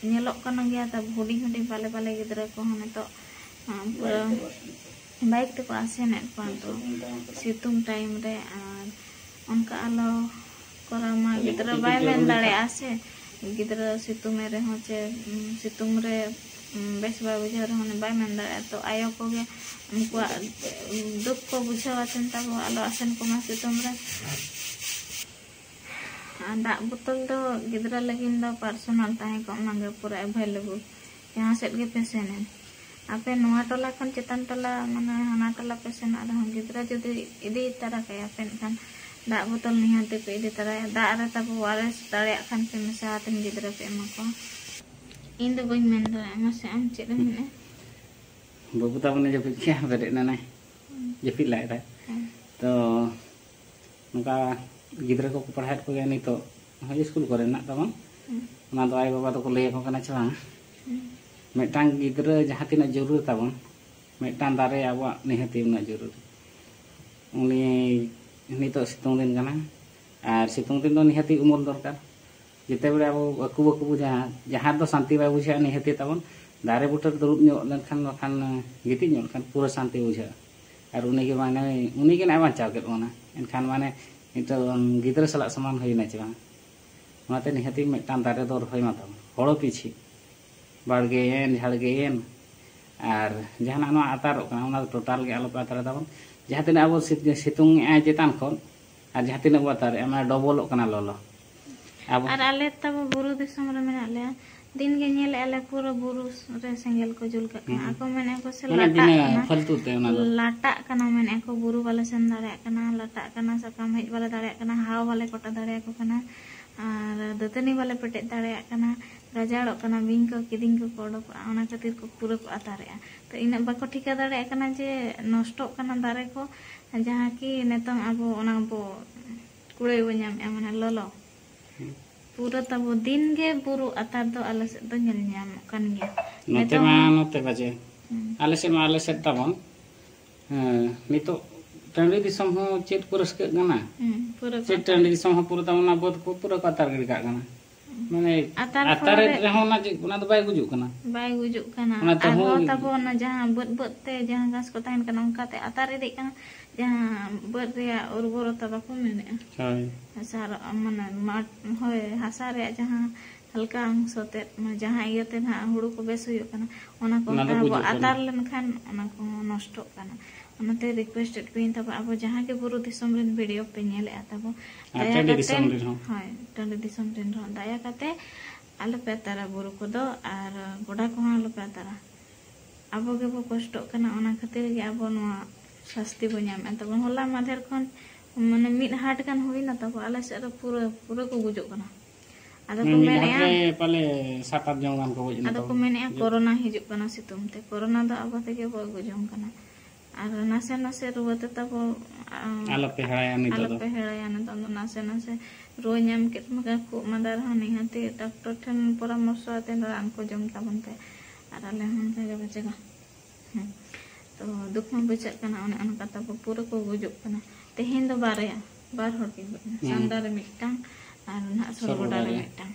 ᱧᱮᱞᱚᱜ ᱠᱟᱱᱟ ᱜᱮᱭᱟ ᱛᱟᱵᱚ ᱦᱩᱰᱤᱧ ᱦᱩᱰᱤᱧ ᱵᱟᱞᱮ ᱵᱟᱞᱮ ᱜᱤᱫᱽᱨᱟᱹ ᱠᱚᱦᱚᱸ ᱱᱤᱛᱚᱜ, ᱟᱸ, ᱯᱩᱨᱟᱹ ᱵᱟᱭᱤᱠ ᱛᱮᱠᱚ ᱟᱥᱮᱱ ᱠᱚᱣᱟ᱾ ᱵᱟᱭᱤᱠ ᱛᱮᱠᱚ ᱟᱥᱮᱱᱮᱫ ᱠᱚᱣᱟ ᱥᱤᱛᱩᱝ ᱛᱚ ᱴᱟᱭᱤᱢ ᱨᱮ᱾ ᱥᱤᱛᱩᱝ ᱴᱟᱭᱤᱢ ᱨᱮ, ᱟᱨ ᱚᱱᱠᱟ ᱟᱞᱚ ᱠᱚᱨᱟᱣ ᱢᱟ᱾ ᱠᱷᱟᱹᱞᱤ ᱜᱤᱫᱽᱨᱟᱹ ᱠᱟᱹᱴᱤᱡ ᱵᱟᱭ ᱠᱟᱹᱴᱤᱡ ᱢᱮᱱ ᱡᱟᱹᱨᱩᱲ ᱫᱟᱲᱮᱭᱟᱜᱼᱟ ᱥᱮ, ᱜᱤᱫᱽᱨᱟᱹ ᱥᱤᱛᱩᱝ ᱮ ᱨᱮᱦᱚᱸ ᱪᱮ, ᱩᱸ, ᱥᱤᱛᱩᱝ ᱨᱮ, ᱩᱸ, ᱵᱮᱥ ᱵᱟᱭ ᱵᱩᱡᱷᱟᱹᱣ ᱨᱮᱦᱚᱸ ᱩᱱᱤ ᱵᱟᱭ ᱢᱮᱱ ᱫᱟᱲᱮᱭᱟᱜᱼᱟ᱾ ᱛᱚ ᱟᱭᱳ ᱠᱚᱜᱮ ᱩᱱᱠᱩᱣᱟᱜ ᱫᱩᱠ ᱠᱚ ᱵᱩᱡᱷᱟᱹᱣ ᱟᱛᱮᱱ ᱛᱟᱵᱚ ᱟᱞᱚ ᱟᱥᱮᱱ ᱠᱚᱢᱟ ᱥᱤᱛᱩᱝ ᱨᱮ᱾ ᱟᱨ ᱫᱟᱜ ᱵᱳᱛᱚᱞ ᱫᱚ ᱜᱤᱫᱽᱨᱟᱹ ᱞᱟᱹᱜᱤᱫ ᱫᱚ ᱯᱟᱨᱥᱚᱱᱟᱞ ᱛᱟᱦᱮᱸ ᱠᱚᱜ ᱢᱟ ᱜᱮ, ᱯᱩᱨᱟᱹ ᱮᱵᱷᱮᱞᱮᱵᱚᱞ᱾ ᱡᱟᱦᱟᱸ ᱥᱮᱫ ᱜᱮᱯᱮ ᱥᱮᱱ ᱮᱱ, ᱟᱯᱮ ᱱᱚᱣᱟ ᱴᱚᱞᱟ ᱠᱷᱚᱱ ᱪᱮᱛᱟᱱ ᱴᱚᱞᱟ, ᱢᱟᱱᱮ ᱦᱟᱱᱟ ᱴᱚᱞᱟ ᱯᱮ ᱥᱮᱱᱚᱜ ᱨᱮᱦᱚᱸ, ᱜᱤᱫᱽᱨᱟᱹ ᱡᱩᱫᱤ ᱤᱫᱤ ᱛᱟᱨᱟ ᱠᱟᱭᱟ ᱯᱮ, ᱮᱱᱠᱷᱟᱱ ᱫᱟᱜ ᱵᱳᱛᱚᱞ ᱱᱤᱦᱟᱹᱛ ᱯᱮ ᱤᱫᱤ ᱛᱟᱨᱟᱭᱟ᱾ ᱫᱟᱜ ᱨᱮ ᱛᱟᱵᱚ ᱳ ᱟᱨ ᱮᱥ ᱫᱟᱲᱮᱭᱟᱜ ᱠᱷᱟᱱ ᱯᱮ ᱢᱮᱥᱟ ᱟᱛᱮᱱ ᱜᱤᱫᱽᱨᱟᱹ ᱯᱮ ᱮᱢᱟ ᱠᱚᱣᱟ᱾ ᱤᱧ ᱫᱚ ᱵᱟᱹᱧ ᱢᱮᱱ ᱫᱟᱲᱮᱭᱟᱜᱼᱟ᱾ ᱢᱟᱥᱮ, ᱟᱢ ᱪᱮᱫ ᱮᱢ ᱢᱮᱱᱮᱫᱼᱟ? ᱵᱟᱹᱵᱩ ᱛᱟᱵᱚᱱᱮ ᱡᱟᱹᱯᱤᱫ ᱠᱮᱜᱼᱟ, ᱵᱮᱨᱮᱫ ᱮᱱᱟᱭ᱾ ᱦᱩᱸ᱾ ᱡᱟᱹᱯᱤᱫ ᱞᱟᱜ ᱮᱫᱟᱭ᱾ ᱦᱮᱸ᱾ ᱛᱚ ᱱᱚᱝᱠᱟ ᱜᱤᱫᱽᱨᱟᱹ ᱠᱚᱠᱚ ᱯᱟᱲᱦᱟᱣᱮᱫ ᱠᱚᱜᱮᱭᱟ ᱱᱤᱛᱚᱜ, ᱦᱚᱸ, ᱥᱠᱩᱞ ᱠᱚᱨᱮ ᱢᱮᱱᱟᱜ ᱛᱟᱵᱚᱱ᱾ ᱦᱩᱸ᱾ ᱚᱱᱟ ᱫᱚ ᱟᱭᱳᱼᱵᱟᱵᱟ ᱫᱚᱠᱚ ᱞᱟᱹᱭ ᱟᱠᱚ ᱠᱟᱱᱟ ᱪᱮ ᱵᱟᱝ? ᱦᱩᱸ᱾ ᱢᱤᱫᱴᱟᱝ ᱜᱤᱫᱽᱨᱟᱹ ᱡᱟᱦᱟᱸ ᱛᱤᱱᱟᱹᱜ ᱡᱚᱨᱩᱨ ᱛᱟᱵᱚᱱ, ᱢᱤᱫᱴᱟᱝ ᱫᱟᱨᱮ ᱟᱵᱚᱣᱟᱜ ᱱᱤᱦᱟᱹᱛᱤ ᱩᱱᱟᱹᱜ ᱡᱚᱨᱩᱨ᱾ ᱩᱱᱤ ᱱᱤᱛᱚᱜ ᱥᱤᱛᱩᱝ ᱫᱤᱱ ᱠᱟᱱᱟ, ᱟᱨ ᱥᱤᱛᱩᱝ ᱫᱤᱱ ᱫᱚ ᱱᱤᱦᱟᱹᱛᱤ ᱩᱢᱩᱞ ᱫᱚᱨᱠᱟᱨ᱾ ᱡᱮᱛᱮ ᱵᱮᱲᱟ ᱟᱵᱚ ᱟᱹᱠᱩ ᱵᱟᱹᱠᱩ ᱵᱩᱡᱷᱟᱹᱜᱼᱟ, ᱡᱟᱦᱟᱸ ᱨᱮᱫᱚ ᱥᱟᱱᱛᱤ ᱵᱟᱭ ᱵᱩᱡᱷᱟᱹᱜᱼᱟ, ᱱᱤᱦᱟᱹᱛᱤ ᱛᱟᱵᱚᱱ ᱫᱟᱨᱮ ᱵᱩᱴᱟᱹ ᱨᱮ ᱫᱩᱲᱩᱵ ᱧᱚᱜ ᱞᱮᱱᱠᱷᱟᱱ, ᱵᱟᱠᱷᱟᱱ ᱜᱤᱛᱤᱡ ᱧᱚᱜ ᱞᱮᱱᱠᱷᱟᱱ ᱯᱩᱨᱟᱹ ᱥᱟᱱᱛᱤ ᱵᱩᱡᱷᱟᱹᱜᱼᱟ᱾ ᱟᱨ ᱩᱱᱤᱜᱮ ᱢᱟᱱᱮ, ᱩᱱᱤᱜᱮ ᱱᱟᱜ ᱵᱟᱧᱪᱟᱣ ᱠᱮᱫ ᱵᱚᱱᱟ᱾ ᱮᱱᱠᱷᱟᱱ ᱢᱟᱱᱮ ᱱᱤᱛᱚᱜ ᱜᱤᱫᱽᱨᱟᱹ ᱥᱟᱞᱟᱜ ᱥᱚᱢᱟᱱ ᱦᱩᱭᱱᱟ ᱪᱮ ᱵᱟᱝ? ᱚᱱᱟᱛᱮ ᱱᱤᱦᱟᱹᱛᱤ ᱢᱤᱫᱴᱟᱝ ᱫᱟᱨᱮ ᱫᱚ ᱨᱚᱦᱚᱭ ᱢᱟ ᱛᱟᱵᱚᱱ, ᱦᱚᱲᱚ ᱯᱤᱪᱷᱤ, ᱵᱟᱲᱜᱮᱭᱮᱱ, ᱡᱷᱟᱲᱜᱮᱭᱮᱱ᱾ ᱟᱨ ᱡᱟᱦᱟᱱᱟᱜ ᱱᱚᱣᱟ ᱟᱛᱟᱨᱚᱜ ᱠᱟᱱᱟ, ᱚᱱᱟ ᱫᱚ ᱴᱳᱴᱟᱞ ᱜᱮ ᱟᱞᱚᱯᱮ ᱟᱛᱟᱨᱟ ᱛᱟᱵᱚᱱ᱾ ᱡᱟᱦᱟᱸ ᱛᱤᱱᱟᱹᱜ ᱟᱵᱚ ᱥᱤᱛ-, ᱥᱤᱛᱩᱝ ᱮᱜᱼᱟᱭ ᱪᱮᱛᱟᱱ ᱠᱷᱚᱱ, ᱟᱨ ᱡᱟᱦᱟᱸ ᱛᱤᱱᱟᱹᱜ ᱵᱚ ᱟᱛᱟᱨᱮᱜᱼᱟ, ᱢᱟᱱᱮ ᱰᱚᱵᱚᱞᱚᱜ ᱠᱟᱱᱟ ᱞᱚᱞᱚ᱾ ᱟᱵᱚ ᱟᱨ ᱟᱞᱮ ᱛᱟᱵᱚ ᱵᱩᱨᱩ ᱫᱤᱥᱚᱢ ᱨᱮ ᱢᱮᱱᱟᱜ ᱞᱮᱭᱟ, ᱫᱤᱱ ᱜᱮ ᱧᱮᱞᱮᱜᱼᱟ ᱞᱮ ᱯᱩᱨᱟᱹ ᱵᱩᱨᱩ ᱨᱮ ᱥᱮᱸᱜᱮᱞ ᱠᱚ ᱡᱩᱞ ᱠᱟᱜ ᱠᱟᱱᱟ᱾ ᱦᱩᱸ᱾ ᱟᱠᱚ ᱢᱮᱱᱮᱜᱼᱟ ᱠᱚ ᱥᱮ ᱢᱟᱱᱮ ᱞᱟᱴᱟᱜ ᱵᱤᱱᱟᱹ ᱠᱟᱱᱟ, ᱯᱷᱟᱞᱛᱩ ᱛᱮ ᱚᱱᱟ ᱫᱚ᱾ ᱞᱟᱴᱟᱜ ᱠᱟᱱᱟ ᱢᱮᱱᱮᱜᱼᱟ ᱠᱚ, ᱵᱩᱨᱩ ᱵᱟᱞᱮ ᱥᱮᱱ ᱫᱟᱲᱮᱭᱟᱜ ᱠᱟᱱᱟ, ᱞᱟᱴᱟᱜ ᱠᱟᱱᱟ, ᱥᱟᱠᱟᱢ ᱦᱮᱡ ᱵᱟᱞᱮ ᱫᱟᱲᱮᱭᱟᱜ ᱠᱟᱱᱟ, ᱦᱟᱣᱟ ᱵᱟᱞᱮ ᱠᱚᱴᱟ ᱫᱟᱲᱮᱭᱟᱠᱚ ᱠᱟᱱᱟ, ᱟᱨ ᱫᱟᱹᱛᱟᱹᱱᱤ ᱵᱟᱞᱮ ᱯᱮᱴᱮᱡ ᱫᱟᱲᱮᱭᱟᱜ ᱠᱟᱱᱟ, ᱜᱟᱡᱟᱲᱚᱜ ᱠᱟᱱᱟ, ᱵᱤᱧ ᱠᱚ ᱠᱤᱫᱤᱧ ᱠᱚᱠᱚ ᱚᱰᱚᱠᱚᱜᱼᱟ, ᱚᱱᱟ ᱠᱷᱟᱹᱛᱤᱨ ᱠᱚ ᱯᱩᱨᱟᱹ ᱠᱚ ᱟᱛᱟᱨᱮᱜᱼᱟ᱾ ᱛᱚ ᱤᱱᱟᱹᱜ ᱵᱟᱠᱚ ᱴᱷᱤᱠᱟᱹ ᱫᱟᱲᱮᱭᱟᱜ ᱠᱟᱱᱟ ᱡᱮ ᱱᱚᱥᱴᱚᱜ ᱠᱟᱱᱟ ᱫᱟᱨᱮ ᱠᱚ, ᱡᱟᱦᱟᱸ ᱠᱤ ᱱᱤᱛᱚᱝ ᱟᱵᱚ ᱚᱱᱟ ᱵᱚ ᱠᱩᱲᱟᱹᱭ ᱵᱚ ᱧᱟᱢᱮᱜᱼᱟ, ᱢᱟᱱᱮ ᱞᱚᱞᱚ᱾ ᱦᱩᱸ᱾ ᱯᱩᱨᱟᱹ ᱛᱟᱵᱚ ᱫᱤᱱ ᱜᱮ ᱵᱩᱨᱩ ᱟᱛᱟᱨ ᱫᱚ ᱟᱞᱮ ᱥᱮᱫ ᱫᱚ ᱧᱮᱞ ᱧᱟᱢᱚᱜ ᱠᱟᱱ ᱜᱮᱭᱟ᱾ ᱱᱚᱛᱮ ᱱᱤᱛᱚᱝ ᱢᱟ ᱦᱚᱸ ᱱᱚᱛᱮ ᱵᱟᱡᱮ᱾ ᱦᱩᱸ᱾ ᱟᱞᱮ ᱥᱮᱫ ᱢᱟ ᱟᱞᱮ ᱥᱮᱫ ᱛᱟᱵᱚᱱ᱾ ᱦᱮᱸ, ᱱᱤᱛᱚᱜ ᱴᱟᱺᱰᱤ ᱫᱤᱥᱚᱢ ᱦᱚᱸ ᱪᱮᱫ ᱠᱚ ᱨᱟᱹᱥᱠᱟᱹᱜ ᱠᱟᱱᱟ? ᱦᱩᱸ, ᱯᱩᱨᱟᱹ ᱠᱚ ᱪᱮᱫ ᱟᱛᱟᱨ᱾ ᱴᱟᱺᱰᱤ ᱫᱤᱥᱚᱢ ᱦᱚᱸ ᱯᱩᱨᱟᱹ ᱛᱟᱵᱚᱱ ᱚᱱᱟ ᱵᱟᱹᱫᱽ ᱠᱚ ᱯᱩᱨᱟᱹ ᱠᱚ ᱟᱛᱟᱨ ᱜᱤᱰᱤ ᱠᱟᱜ ᱠᱟᱱᱟ᱾ ᱦᱩᱸ᱾ ᱢᱟᱱᱮ ᱟᱛᱟᱨ ᱟᱛᱟᱨᱮᱫ ᱯᱷᱚᱞ ᱨᱮ ᱨᱮᱦᱚᱸ ᱚᱱᱟ ᱪᱮᱫ, ᱚᱱᱟ ᱫᱚ ᱵᱟᱭ ᱜᱩᱡᱩᱜ ᱠᱟᱱᱟ᱾ ᱵᱟᱭ ᱜᱩᱡᱩᱜ ᱠᱟᱱᱟ᱾ ᱚᱱᱟ ᱛᱮᱦᱚᱸ ᱟᱨᱦᱚᱸ ᱛᱟᱵᱚ ᱚᱱᱟ ᱡᱟᱦᱟᱸ ᱵᱟᱹᱫᱽ ᱵᱟᱹᱫᱽ ᱛᱮ ᱡᱟᱦᱟᱸ ᱜᱷᱟᱥ ᱠᱚ ᱛᱟᱦᱮᱱ ᱠᱟᱱᱟ, ᱚᱱᱠᱟᱛᱮ ᱟᱛᱟᱨ ᱤᱫᱤᱜ ᱠᱟᱱᱟ᱾ ᱡᱟᱦᱟᱸ ᱵᱟᱹᱫᱽ ᱨᱮᱭᱟᱜ ᱩᱨᱵᱚᱨᱚᱛᱟ ᱵᱟᱠᱚ ᱢᱮᱱᱮᱜᱼᱟ᱾ ᱦᱳᱭ᱾ ᱦᱟᱥᱟ ᱨᱮ, ᱢᱟᱱᱮ ᱢᱟᱴ, ᱦᱳᱭ, ᱦᱟᱥᱟ ᱨᱮᱭᱟᱜ ᱡᱟᱦᱟᱸ ᱦᱟᱞᱠᱟ ᱚᱝᱥᱚ ᱛᱮᱫ, ᱢᱟᱱᱮ ᱡᱟᱦᱟᱸ ᱤᱭᱟᱹᱛᱮ ᱱᱟᱦᱟᱜ ᱦᱩᱲᱩ ᱠᱚ ᱵᱮᱥ ᱦᱩᱭᱩᱜ ᱠᱟᱱᱟ, ᱚᱱᱟ ᱠᱚ ᱚᱱᱟ ᱫᱚ ᱟᱵᱚ ᱜᱩᱡᱩᱜ ᱠᱟᱱᱟ᱾ ᱟᱛᱟᱨ ᱞᱮᱱᱠᱷᱟᱱ ᱚᱱᱟ ᱠᱚᱦᱚᱸ ᱱᱚᱥᱴᱚᱜ ᱠᱟᱱᱟ᱾ ᱚᱱᱟᱛᱮ ᱨᱤᱠᱩᱭᱮᱥᱴ ᱮᱫ ᱠᱚᱣᱟᱧ, ᱛᱟᱵᱚ ᱟᱵᱚ ᱡᱟᱦᱟᱸ ᱜᱮ ᱵᱩᱨᱩ ᱫᱤᱥᱚᱢ ᱨᱮᱱ ᱵᱷᱤᱰᱤᱭᱳ ᱯᱮ ᱧᱮᱞᱮᱫᱼᱟ ᱛᱟᱵᱚ, ᱟᱨ ᱫᱟᱭᱟ ᱴᱟᱺᱰᱤ ᱫᱤᱥᱚᱢ ᱠᱟᱛᱮ, ᱨᱮᱱ ᱦᱚᱸ᱾ ᱦᱳᱭ, ᱴᱟᱺᱰᱤ ᱫᱤᱥᱚᱢ ᱨᱮᱱ ᱨᱮᱦᱚᱸ ᱫᱟᱭᱟ ᱠᱟᱛᱮ ᱟᱞᱚᱯᱮ ᱟᱛᱟᱨᱟ ᱵᱩᱨᱩ ᱠᱚᱫᱚ, ᱟᱨ ᱜᱚᱰᱟ ᱠᱚᱦᱚᱸ ᱟᱞᱚᱯᱮ ᱟᱛᱟᱨᱟ᱾ ᱟᱵᱚ ᱜᱮᱵᱚ ᱠᱚᱥᱴᱚᱜ ᱠᱟᱱᱟ, ᱚᱱᱟ ᱠᱷᱟᱹᱛᱤᱨ ᱜᱮ ᱟᱵᱚ ᱱᱚᱣᱟ ᱥᱟᱥᱛᱤ ᱵᱚ ᱧᱟᱢᱮᱫᱼᱟ ᱛᱟᱵᱚᱱ᱾ ᱦᱚᱞᱟ ᱢᱟᱫᱷᱮᱨ ᱠᱷᱚᱱ ᱢᱟᱱᱮ ᱢᱤᱫ ᱦᱟᱴ ᱜᱟᱱ ᱦᱩᱭᱱᱟ ᱛᱟᱵᱚ, ᱟᱞᱮ ᱥᱮᱫ ᱨᱮ ᱯᱩᱨᱟᱹ, ᱯᱩᱨᱟᱹ ᱠᱚ ᱜᱩᱡᱩᱜ ᱠᱟᱱᱟ᱾ ᱟᱫᱚ ᱠᱚ ᱢᱤᱫ ᱦᱟᱴ ᱢᱮᱱᱮᱫᱼᱟ, ᱨᱮ ᱯᱟᱞᱮ ᱥᱟᱛ ᱟᱴ ᱡᱚᱱ ᱜᱟᱱ ᱠᱚ ᱜᱚᱡ ᱮᱱᱟ ᱟᱫᱚ ᱛᱟᱵᱚ᱾ ᱠᱚ ᱢᱮᱱᱮᱫᱼᱟ ᱜᱩᱡᱩᱜ᱾ ᱠᱳᱨᱳᱱᱟ ᱦᱤᱡᱩᱜ ᱠᱟᱱᱟ ᱥᱤᱛᱩᱝ ᱛᱮ, ᱠᱳᱨᱳᱱᱟ ᱫᱚ ᱟᱵᱚ ᱛᱮᱜᱮ ᱵᱚ ᱟᱹᱜᱩ ᱡᱚᱝ ᱠᱟᱱᱟ᱾ ᱟᱨ ᱱᱟᱥᱮ ᱱᱟᱥᱮ ᱨᱩᱣᱟᱹ ᱛᱮ ᱛᱟᱵᱚ, ᱟ, ᱟᱞᱚᱯᱮ ᱦᱮᱲᱟᱭᱟ ᱱᱤᱛᱚᱜ ᱫᱚ᱾ ᱟᱞᱚᱯᱮ ᱦᱮᱲᱟᱭᱟ ᱱᱤᱛᱚᱜ ᱫᱚ᱾ ᱱᱟᱥᱮ ᱱᱟᱥᱮ ᱨᱩᱣᱟᱹ ᱧᱟᱢ ᱠᱮᱫ ᱢᱮᱠᱷᱟᱱ ᱠᱷᱩᱜ ᱢᱟᱸᱫᱟ ᱨᱮᱦᱚᱸ ᱱᱤᱦᱟᱹᱛᱤ ᱰᱟᱠᱛᱚᱨ ᱴᱷᱮᱱ ᱯᱚᱨᱟᱢᱚᱨᱥᱚ ᱟᱛᱮ ᱨᱟᱱ ᱠᱚ ᱡᱚᱢ ᱛᱟᱵᱚᱱ ᱯᱮ᱾ ᱟᱨ ᱟᱞᱮ ᱦᱚᱸ ᱚᱱᱠᱟ ᱜᱮ ᱵᱟᱪᱮ ᱜᱟ᱾ ᱦᱮᱸ᱾ ᱛᱚ ᱫᱩᱠ ᱦᱚᱸ ᱵᱩᱡᱷᱟᱹᱜ ᱠᱟᱱᱟ, ᱚᱱᱮ ᱚᱱᱠᱟ ᱛᱟᱵᱚ ᱯᱩᱨᱟᱹ ᱠᱚ ᱜᱩᱡᱩᱜ ᱠᱟᱱᱟ᱾ ᱛᱮᱦᱮᱧ ᱫᱚ ᱵᱟᱨᱭᱟ, ᱵᱟᱨ ᱦᱚᱲ ᱠᱤᱱ ᱜᱚᱡ ᱮᱱᱟ᱾ ᱦᱩᱸ᱾ ᱥᱟᱱᱫᱟ ᱨᱮ ᱢᱤᱫᱴᱟᱝ ᱟᱨ ᱱᱟᱦᱟᱜ ᱥᱚᱨᱜᱚᱰᱟ ᱨᱮ ᱥᱚᱨᱜᱚᱰᱟ ᱨᱮ᱾ ᱢᱤᱫᱴᱟᱝ᱾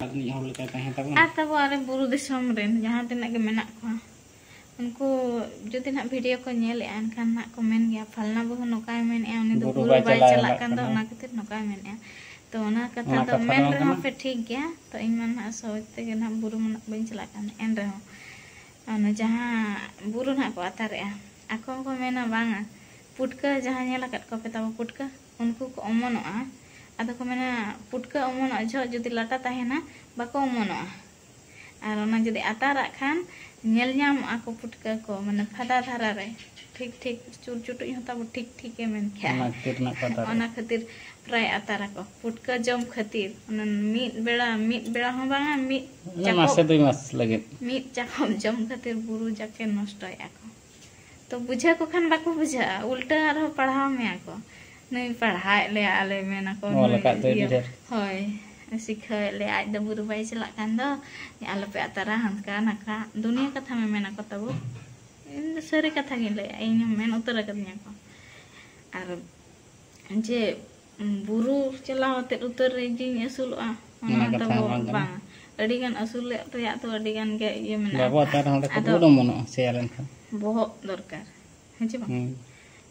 ᱟᱨ ᱢᱤᱫ ᱦᱚᱲ ᱞᱮᱠᱟᱭ ᱛᱟᱦᱮᱸ ᱛᱟᱵᱚᱱᱟ᱾ ᱟᱨ ᱛᱟᱵᱚ ᱟᱞᱮ ᱵᱩᱨᱩ ᱫᱤᱥᱚᱢ ᱨᱮᱱ ᱡᱟᱦᱟᱸ ᱛᱤᱱᱟᱹᱜ ᱜᱮ ᱢᱮᱱᱟᱜ ᱠᱚᱣᱟ, ᱩᱱᱠᱩ ᱡᱩᱫᱤ ᱱᱟᱦᱟᱜ ᱵᱷᱤᱰᱤᱭᱳ ᱠᱚ ᱧᱮᱞᱮᱫᱼᱟ, ᱮᱱᱠᱷᱟᱱ ᱱᱟᱦᱟᱜ ᱠᱚ ᱢᱮᱱ ᱜᱮᱭᱟ, "ᱯᱷᱟᱞᱱᱟ ᱵᱟᱹᱦᱩ ᱱᱚᱝᱠᱟᱭ ᱢᱮᱱᱮᱫᱼᱟ, ᱩᱱᱤ ᱫᱚ ᱵᱩᱨᱩ ᱵᱩᱨᱩ ᱵᱟᱭ ᱵᱟᱭ ᱪᱟᱞᱟᱜ ᱪᱟᱞᱟᱜ ᱠᱟᱱ ᱫᱚ, ᱠᱟᱱᱟ᱾ ᱚᱱᱟ ᱠᱷᱟᱹᱛᱤᱨ ᱱᱚᱝᱠᱟᱭ ᱢᱮᱱᱮᱫᱼᱟ᱾" ᱛᱚ ᱚᱱᱟ ᱠᱟᱛᱷᱟ ᱚᱱᱟ ᱫᱚ ᱠᱟᱛᱷᱟ ᱢᱮᱱ ᱫᱚ ᱵᱟᱝ ᱨᱮᱦᱚᱸ ᱠᱟᱱᱟ᱾ ᱯᱮ ᱴᱷᱤᱠ ᱜᱮᱭᱟ, ᱛᱚ ᱤᱧ ᱢᱟ ᱱᱟᱦᱟᱜ ᱥᱚᱦᱚᱡᱽ ᱛᱮᱜᱮ ᱱᱟᱦᱟᱜ ᱵᱩᱨᱩ ᱢᱟ ᱱᱟᱦᱟᱜ ᱵᱟᱹᱧ ᱪᱟᱞᱟᱜ ᱠᱟᱱ᱾ ᱮᱱ ᱨᱮᱦᱚᱸ ᱚᱱᱟ ᱡᱟᱦᱟᱸ ᱵᱩᱨᱩ ᱱᱟᱦᱟᱜ ᱠᱚ ᱟᱛᱟᱨᱮᱜᱼᱟ, ᱟᱠᱚ ᱦᱚᱸᱠᱚ ᱢᱮᱱᱟ, "ᱵᱟᱝᱟ, ᱯᱩᱴᱠᱟᱹ ᱡᱟᱦᱟᱸ ᱧᱮᱞ ᱟᱠᱟᱫ ᱠᱚᱣᱟ ᱯᱮ ᱛᱟᱵᱚ ᱯᱩᱴᱠᱟᱹ, ᱩᱱᱠᱩ ᱠᱚ ᱚᱢᱚᱱᱚᱜᱼᱟ᱾" ᱟᱫᱚ ᱠᱚ ᱢᱮᱱᱟ, ᱯᱩᱴᱠᱟᱹ ᱚᱢᱚᱱᱚᱜ ᱡᱚᱦᱚᱜ ᱡᱩᱫᱤ ᱞᱟᱴᱟ ᱛᱟᱦᱮᱱᱟ, ᱵᱟᱠᱚ ᱚᱢᱚᱱᱚᱜᱼᱟ᱾ ᱟᱨ ᱚᱱᱟ ᱡᱩᱫᱤ ᱟᱛᱟᱨᱟᱜ ᱠᱷᱟᱱ, ᱧᱮᱞ ᱧᱟᱢᱚᱜᱼᱟ ᱠᱚ ᱯᱩᱴᱠᱟᱹ ᱠᱚ, ᱢᱟᱱᱮ ᱯᱷᱟᱫᱟ ᱫᱷᱟᱨᱟ ᱨᱮ᱾ ᱴᱷᱤᱠ, ᱴᱷᱤᱠ, ᱪᱩᱨ ᱪᱩᱴᱩᱡ ᱦᱚᱸ ᱛᱟᱵᱚ ᱴᱷᱤᱠ, ᱴᱷᱤᱠᱮ ᱢᱮᱱ ᱠᱮᱜᱼᱟ᱾ ᱚᱱᱟ ᱠᱷᱟᱹᱛᱤᱨ ᱱᱟᱜ ᱯᱷᱟᱫᱟ ᱨᱮ᱾ ᱚᱱᱟ ᱠᱷᱟᱹᱛᱤᱨ ᱯᱨᱟᱭ ᱟᱛᱟᱨᱟᱠᱚ᱾ ᱯᱩᱴᱠᱟᱹ ᱡᱚᱢ ᱠᱷᱟᱹᱛᱤᱨ, ᱚᱱᱟ ᱢᱤᱫ ᱵᱮᱲᱟ, ᱢᱤᱫ ᱵᱮᱲᱟ ᱦᱚᱸ ᱵᱟᱝᱟ, ᱢᱤᱫ ᱚᱱᱟ ᱪᱟᱯᱚ-, ᱢᱟᱥᱮ ᱫᱩᱭ ᱢᱟᱥ ᱞᱟᱹᱜᱤᱫ᱾ ᱢᱤᱫ ᱪᱟᱯᱚ ᱡᱚᱢ ᱠᱷᱟᱹᱛᱤᱨ ᱵᱩᱨᱩ ᱡᱟᱠᱮ ᱱᱚᱥᱴᱚᱭᱮᱫᱼᱟ ᱠᱚ᱾ ᱛᱚ ᱵᱩᱡᱷᱟᱹᱣ ᱠᱚ ᱠᱷᱟᱱ ᱵᱟᱠᱚ ᱵᱩᱡᱷᱟᱹᱜᱼᱟ, ᱩᱞᱴᱟᱹ ᱟᱨᱦᱚᱸ ᱯᱟᱲᱦᱟᱣ ᱢᱮᱭᱟ ᱠᱚ᱾ "ᱱᱩᱭ ᱯᱟᱲᱦᱟᱣᱮᱫ ᱞᱮᱭᱟ, ᱟᱞᱮ ᱢᱮᱱᱟᱠᱚ, ᱚᱞ ᱱᱩᱭ ᱟᱠᱟᱫ ᱫᱚᱭ ᱤᱭᱟᱹ", ᱰᱷᱮᱨ᱾ ᱦᱳᱭ, "ᱥᱤᱠᱷᱟᱹᱣᱮᱫ ᱞᱮᱭᱟ, ᱟᱡ ᱫᱚ ᱵᱩᱨᱩ ᱵᱟᱭ ᱪᱟᱞᱟᱜ ᱠᱟᱱ ᱫᱚ, ᱟᱞᱚᱯᱮ ᱟᱛᱟᱨᱟ, ᱦᱟᱱᱠᱟ ᱱᱟᱠᱟ", ᱫᱩᱱᱤᱭᱟᱹ ᱠᱟᱛᱷᱟ ᱢᱮ ᱢᱮᱱᱟᱠᱚ ᱛᱟᱵᱚ᱾ ᱤᱧ ᱫᱚ ᱥᱟᱹᱨᱤ ᱠᱟᱛᱷᱟ ᱜᱤᱧ ᱞᱟᱹᱭᱟ, ᱤᱧ ᱦᱚᱸ ᱢᱮᱱ ᱩᱛᱟᱹᱨ ᱟᱠᱟᱫᱤᱧᱟ ᱠᱚ᱾ ᱟᱨ ᱡᱮ ᱵᱩᱨᱩ ᱪᱟᱞᱟᱣ ᱟᱛᱮᱫ ᱩᱛᱟᱹᱨ ᱨᱮ ᱡᱤᱣᱤᱧ ᱟᱹᱥᱩᱞᱚᱜᱼᱟ, ᱚᱱᱟ ᱚᱱᱟ ᱠᱟᱛᱷᱟ ᱛᱟᱵᱚ ᱦᱚᱸ ᱵᱟᱝ ᱠᱟᱱᱟ᱾ ᱵᱟᱝ᱾ ᱟᱹᱰᱤᱜᱟᱱ ᱟᱹᱥᱩᱞ ᱨᱮᱭᱟᱜ ᱫᱚ ᱟᱹᱰᱤᱜᱟᱱ ᱜᱮ ᱤᱭᱟᱹ ᱢᱮᱱᱟᱜᱼᱟ᱾ ᱵᱟᱵᱚ ᱟᱛᱟᱨ ᱦᱚᱸ ᱚᱸᱰᱮ ᱠᱷᱚᱱ ᱟᱫᱚ ᱵᱚᱱ ᱚᱢᱚᱱᱚᱜᱼᱟ, ᱥᱮᱭᱟ ᱞᱮᱱᱠᱷᱟᱱ᱾ ᱵᱚᱦᱚᱜ ᱫᱚᱨᱠᱟᱨ, ᱦᱮᱸ ᱪᱮ ᱵᱟᱝ? ᱦᱩᱸ᱾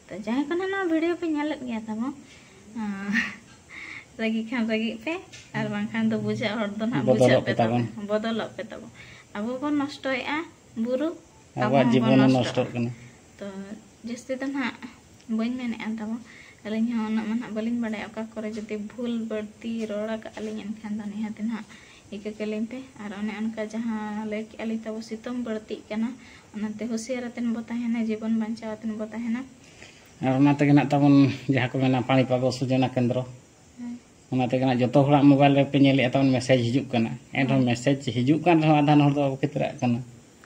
ᱛᱚ ᱡᱟᱦᱟᱸᱭ ᱠᱚ ᱱᱟᱜ ᱱᱚᱣᱟ ᱵᱷᱤᱰᱤᱭᱳ ᱯᱮ ᱧᱮᱞᱮᱫ ᱜᱮᱭᱟ ᱛᱟᱵᱚ, ᱟᱸ, ᱨᱟᱹᱜᱤ ᱠᱷᱟᱱ ᱨᱟᱹᱜᱤᱜ ᱯᱮ, ᱟᱨ ᱵᱟᱝᱠᱷᱟᱱ ᱫᱚ ᱵᱩᱡᱷᱟᱹᱜ ᱦᱚᱲ ᱫᱚ ᱱᱟᱦᱟᱜ ᱵᱚᱫᱚᱞᱚᱜ ᱵᱩᱡᱷᱟᱹᱜ ᱯᱮ ᱯᱮ ᱛᱟᱵᱚᱱ᱾ ᱛᱟᱵᱚᱱ, ᱵᱚᱫᱚᱞᱚᱜ ᱯᱮ ᱛᱟᱵᱚᱱ᱾ ᱟᱵᱚ ᱵᱚᱱ ᱱᱚᱥᱴᱚᱭᱮᱫᱼᱟ ᱵᱩᱨᱩ, ᱟᱵᱚ ᱟᱵᱚᱣᱟᱜ ᱦᱚᱸᱵᱚᱱ ᱡᱤᱵᱚᱱ ᱦᱚᱸ ᱱᱚᱥᱴᱚᱜᱼᱟ᱾ ᱱᱚᱥᱴᱚᱜ ᱠᱟᱱᱟ᱾ ᱛᱚ ᱡᱟᱹᱥᱛᱤ ᱫᱚ ᱱᱟᱦᱟᱜ ᱵᱟᱹᱧ ᱢᱮᱱᱮᱫᱼᱟ ᱛᱟᱵᱚᱱ, ᱟᱹᱞᱤᱧ ᱦᱚᱸ ᱩᱱᱟᱹᱜ ᱢᱟ ᱱᱟᱦᱟᱜ ᱵᱟᱹᱞᱤᱧ ᱵᱟᱲᱟᱭᱟ, ᱚᱠᱟ ᱠᱚᱨᱮ ᱡᱩᱫᱤ ᱵᱷᱩᱞ ᱵᱟᱹᱲᱛᱤ ᱨᱚᱲ ᱟᱠᱟᱫ ᱞᱤᱧ ᱮᱱᱠᱷᱟᱱ ᱫᱚ ᱱᱤᱦᱟᱹᱛ ᱱᱟᱦᱟᱜ ᱤᱠᱟᱹ ᱠᱟᱹᱞᱤᱧ ᱯᱮ᱾ ᱟᱨ ᱚᱱᱮ ᱚᱱᱠᱟ ᱡᱟᱦᱟᱸ ᱞᱟᱹᱭ ᱠᱮᱜᱼᱟ ᱞᱤᱧ ᱛᱟᱵᱚ ᱥᱤᱛᱩᱝ ᱵᱟᱹᱲᱛᱤᱜ ᱠᱟᱱᱟ, ᱚᱱᱟᱛᱮ ᱦᱩᱸᱥᱤᱭᱟᱹᱨ ᱟᱛᱮᱱ ᱵᱚ ᱛᱟᱦᱮᱱᱟ, ᱡᱤᱵᱚᱱ ᱵᱟᱧᱪᱟᱣ ᱟᱛᱮᱱ ᱵᱚ ᱛᱟᱦᱮᱱᱟ᱾ ᱟᱨ ᱚᱱᱟ ᱛᱮᱜᱮ ᱱᱟᱜ ᱛᱟᱵᱚᱱ ᱡᱟᱦᱟᱸ ᱠᱚ ᱢᱮᱱᱟ ᱯᱟᱬᱤ ᱯᱟᱜᱚ ᱥᱩᱡᱚᱱᱟ ᱠᱮᱱᱫᱨᱚ, ᱦᱮᱸ᱾ ᱚᱱᱟ ᱛᱮᱜᱮ ᱱᱟᱜ ᱡᱚᱛᱚ ᱦᱚᱲᱟᱜ ᱢᱳᱵᱟᱭᱤᱞ ᱨᱮᱯᱮ ᱧᱮᱞᱮᱫᱼᱟ ᱛᱟᱵᱚᱱ ᱢᱮᱥᱮᱡᱽ ᱦᱤᱡᱩᱜ ᱠᱟᱱᱟ, ᱮᱱᱨᱮᱦᱚᱸ ᱦᱮᱸ᱾ ᱢᱮᱥᱮᱡᱽ ᱦᱤᱡᱩᱜ ᱠᱟᱱ ᱨᱮᱦᱚᱸ ᱟᱫᱷᱟᱱ ᱦᱚᱲ ᱫᱚ ᱵᱟᱠᱚ ᱠᱷᱮᱛᱨᱟᱜ ᱠᱟᱱᱟ᱾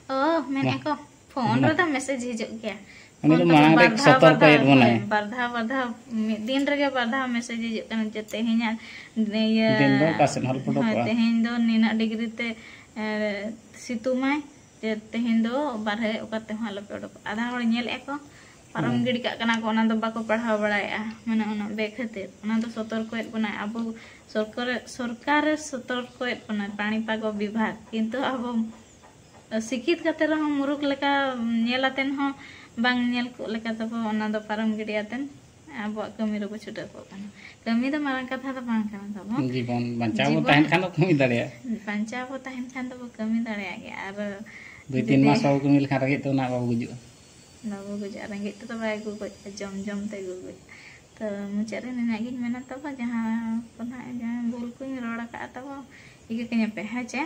ᱚ, ᱢᱮᱱᱮᱫ ᱢᱟ᱾ ᱠᱚ ᱯᱷᱳᱱ ᱢᱟ᱾ ᱨᱮᱫᱚ ᱢᱮᱥᱮᱡᱽ ᱦᱤᱡᱩᱜ ᱜᱮᱭᱟ᱾ ᱩᱱᱤ ᱯᱷᱳᱱ ᱫᱚ ᱨᱮᱫᱚ ᱢᱟᱲᱟᱝ ᱵᱟᱨ ᱨᱮ ᱫᱷᱟᱣ, ᱥᱚᱛᱚᱨᱠᱚᱭᱮᱫ ᱵᱟᱨ ᱫᱷᱟᱣ, ᱵᱚᱱᱟᱭ᱾ ᱦᱳᱭ, ᱵᱟᱨ ᱫᱷᱟᱣ, ᱵᱟᱨ ᱫᱷᱟᱣ, ᱢᱤᱫ ᱫᱤᱱ ᱨᱮᱜᱮ ᱵᱟᱨ ᱫᱷᱟᱣ ᱢᱮᱥᱮᱡᱽ ᱦᱤᱡᱩᱜ ᱠᱟᱱᱟ ᱡᱮ ᱛᱮᱦᱮᱧᱟᱜ ᱤᱭᱟᱹ, ᱫᱤᱱ ᱫᱚ ᱚᱠᱟ ᱥᱮᱫ ᱦᱚᱸ ᱟᱞᱚᱯᱮ ᱦᱳᱭ, ᱩᱰᱩᱠᱚᱜᱼᱟ᱾ ᱛᱮᱦᱮᱧ ᱫᱚ ᱱᱤᱱᱟᱹᱜ ᱰᱤᱜᱽᱨᱤ ᱛᱮ, ᱮ, ᱥᱤᱛᱩᱝᱟᱭ, ᱡᱮ ᱛᱮᱦᱮᱧ ᱫᱚ ᱵᱟᱨᱦᱮ ᱚᱠᱟ ᱛᱮᱦᱚᱸ ᱟᱞᱚᱯᱮ ᱩᱰᱩᱠᱚᱜᱼᱟ᱾ ᱟᱫᱷᱟ ᱦᱚᱲ ᱧᱮᱞᱮᱫᱼᱟ ᱠᱚ, ᱯᱟᱨᱚᱢ ᱦᱮᱸ᱾ ᱜᱤᱰᱤ ᱠᱟᱜ ᱠᱟᱱᱟ ᱠᱚ, ᱚᱱᱟ ᱫᱚ ᱵᱟᱠᱚ ᱯᱟᱲᱦᱟᱣ ᱵᱟᱲᱟᱭᱮᱫᱼᱟ, ᱢᱟᱱᱮ ᱩᱱᱟᱹᱜ ᱵᱮ ᱠᱷᱟᱹᱛᱤᱨ᱾ ᱚᱱᱟ ᱫᱚ ᱥᱚᱛᱚᱨᱠᱚᱭᱮᱫ ᱵᱚᱱᱟᱭ ᱟᱵᱚ, ᱥᱚᱨᱠᱟᱨᱮ, ᱥᱚᱨᱠᱟᱨᱮ ᱥᱚᱛᱚᱨᱠᱚᱭᱮᱫ ᱵᱚᱱᱟᱭ, ᱯᱟᱬᱤ ᱯᱟᱜᱚ ᱵᱤᱵᱷᱟᱜᱽ, ᱠᱤᱱᱛᱩ ᱟᱵᱚ ᱥᱤᱠᱠᱷᱤᱛ ᱠᱟᱛᱮ ᱨᱮᱦᱚᱸ ᱢᱩᱨᱩᱠᱷ ᱞᱮᱠᱟ ᱧᱮᱞ ᱟᱛᱮᱱ ᱦᱚᱸ ᱵᱟᱝ ᱧᱮᱞ ᱠᱚᱜ ᱞᱮᱠᱟ ᱛᱟᱵᱚ, ᱚᱱᱟ ᱫᱚ ᱯᱟᱨᱚᱢ ᱜᱤᱰᱤ ᱟᱛᱮᱱ ᱟᱵᱚᱣᱟᱜ ᱠᱟᱹᱢᱤ ᱨᱮᱵᱚ ᱪᱷᱩᱴᱟᱹᱣ ᱠᱚᱜ ᱠᱟᱱᱟ᱾ ᱠᱟᱹᱢᱤ ᱫᱚ ᱢᱟᱨᱟᱝ ᱠᱟᱛᱷᱟ ᱫᱚ ᱵᱟᱝ ᱠᱟᱱᱟ ᱛᱟᱵᱚ᱾ ᱡᱤᱵᱚᱱ ᱵᱟᱧᱪᱟᱣ ᱵᱚ ᱡᱤᱵᱚᱱ ᱛᱟᱦᱮᱱ ᱠᱷᱟᱱ ᱫᱚ ᱠᱟᱹᱢᱤ ᱫᱟᱲᱮᱭᱟᱜᱼᱟ᱾ ᱵᱟᱧᱪᱟᱣ ᱵᱚ ᱛᱟᱦᱮᱱ ᱠᱷᱟᱱ ᱫᱚᱵᱚ ᱠᱟᱹᱢᱤ ᱫᱟᱲᱮᱭᱟᱜ ᱜᱮᱭᱟ᱾ ᱟᱨ ᱫᱩᱭ ᱛᱤᱱ ᱡᱩᱫᱤ ᱢᱟᱥ ᱵᱟᱵᱚ ᱠᱟᱹᱢᱤ ᱞᱮᱠᱷᱟᱱ ᱨᱮᱸᱜᱮᱡ ᱛᱮ ᱚᱱᱟ ᱵᱟᱵᱚ ᱜᱩᱡᱩᱜᱼᱟ᱾ ᱵᱟᱵᱚ ᱜᱩᱡᱩᱜᱼᱟ, ᱨᱮᱸᱜᱮᱡ ᱛᱮᱫᱚ ᱵᱟᱭ ᱜᱩᱜᱩᱡᱼᱟ, ᱡᱚᱢ ᱡᱚᱢ ᱛᱮ ᱜᱩᱜᱩᱡ᱾ ᱛᱚ ᱢᱩᱪᱟᱹᱫ ᱨᱮ ᱱᱤᱱᱟᱹᱜ ᱜᱤᱧ ᱢᱮᱱᱟ ᱛᱟᱵᱚ, ᱡᱟᱦᱟᱸ ᱠᱚ ᱱᱟᱦᱟᱜ ᱡᱟᱦᱟᱸ ᱵᱷᱩᱞ ᱠᱚᱧ ᱨᱚᱲ ᱟᱠᱟᱫᱼᱟ ᱛᱟᱵᱚ, ᱤᱠᱟᱹ ᱠᱟᱹᱧᱟᱯᱮ, ᱦᱮᱸ ᱪᱮ?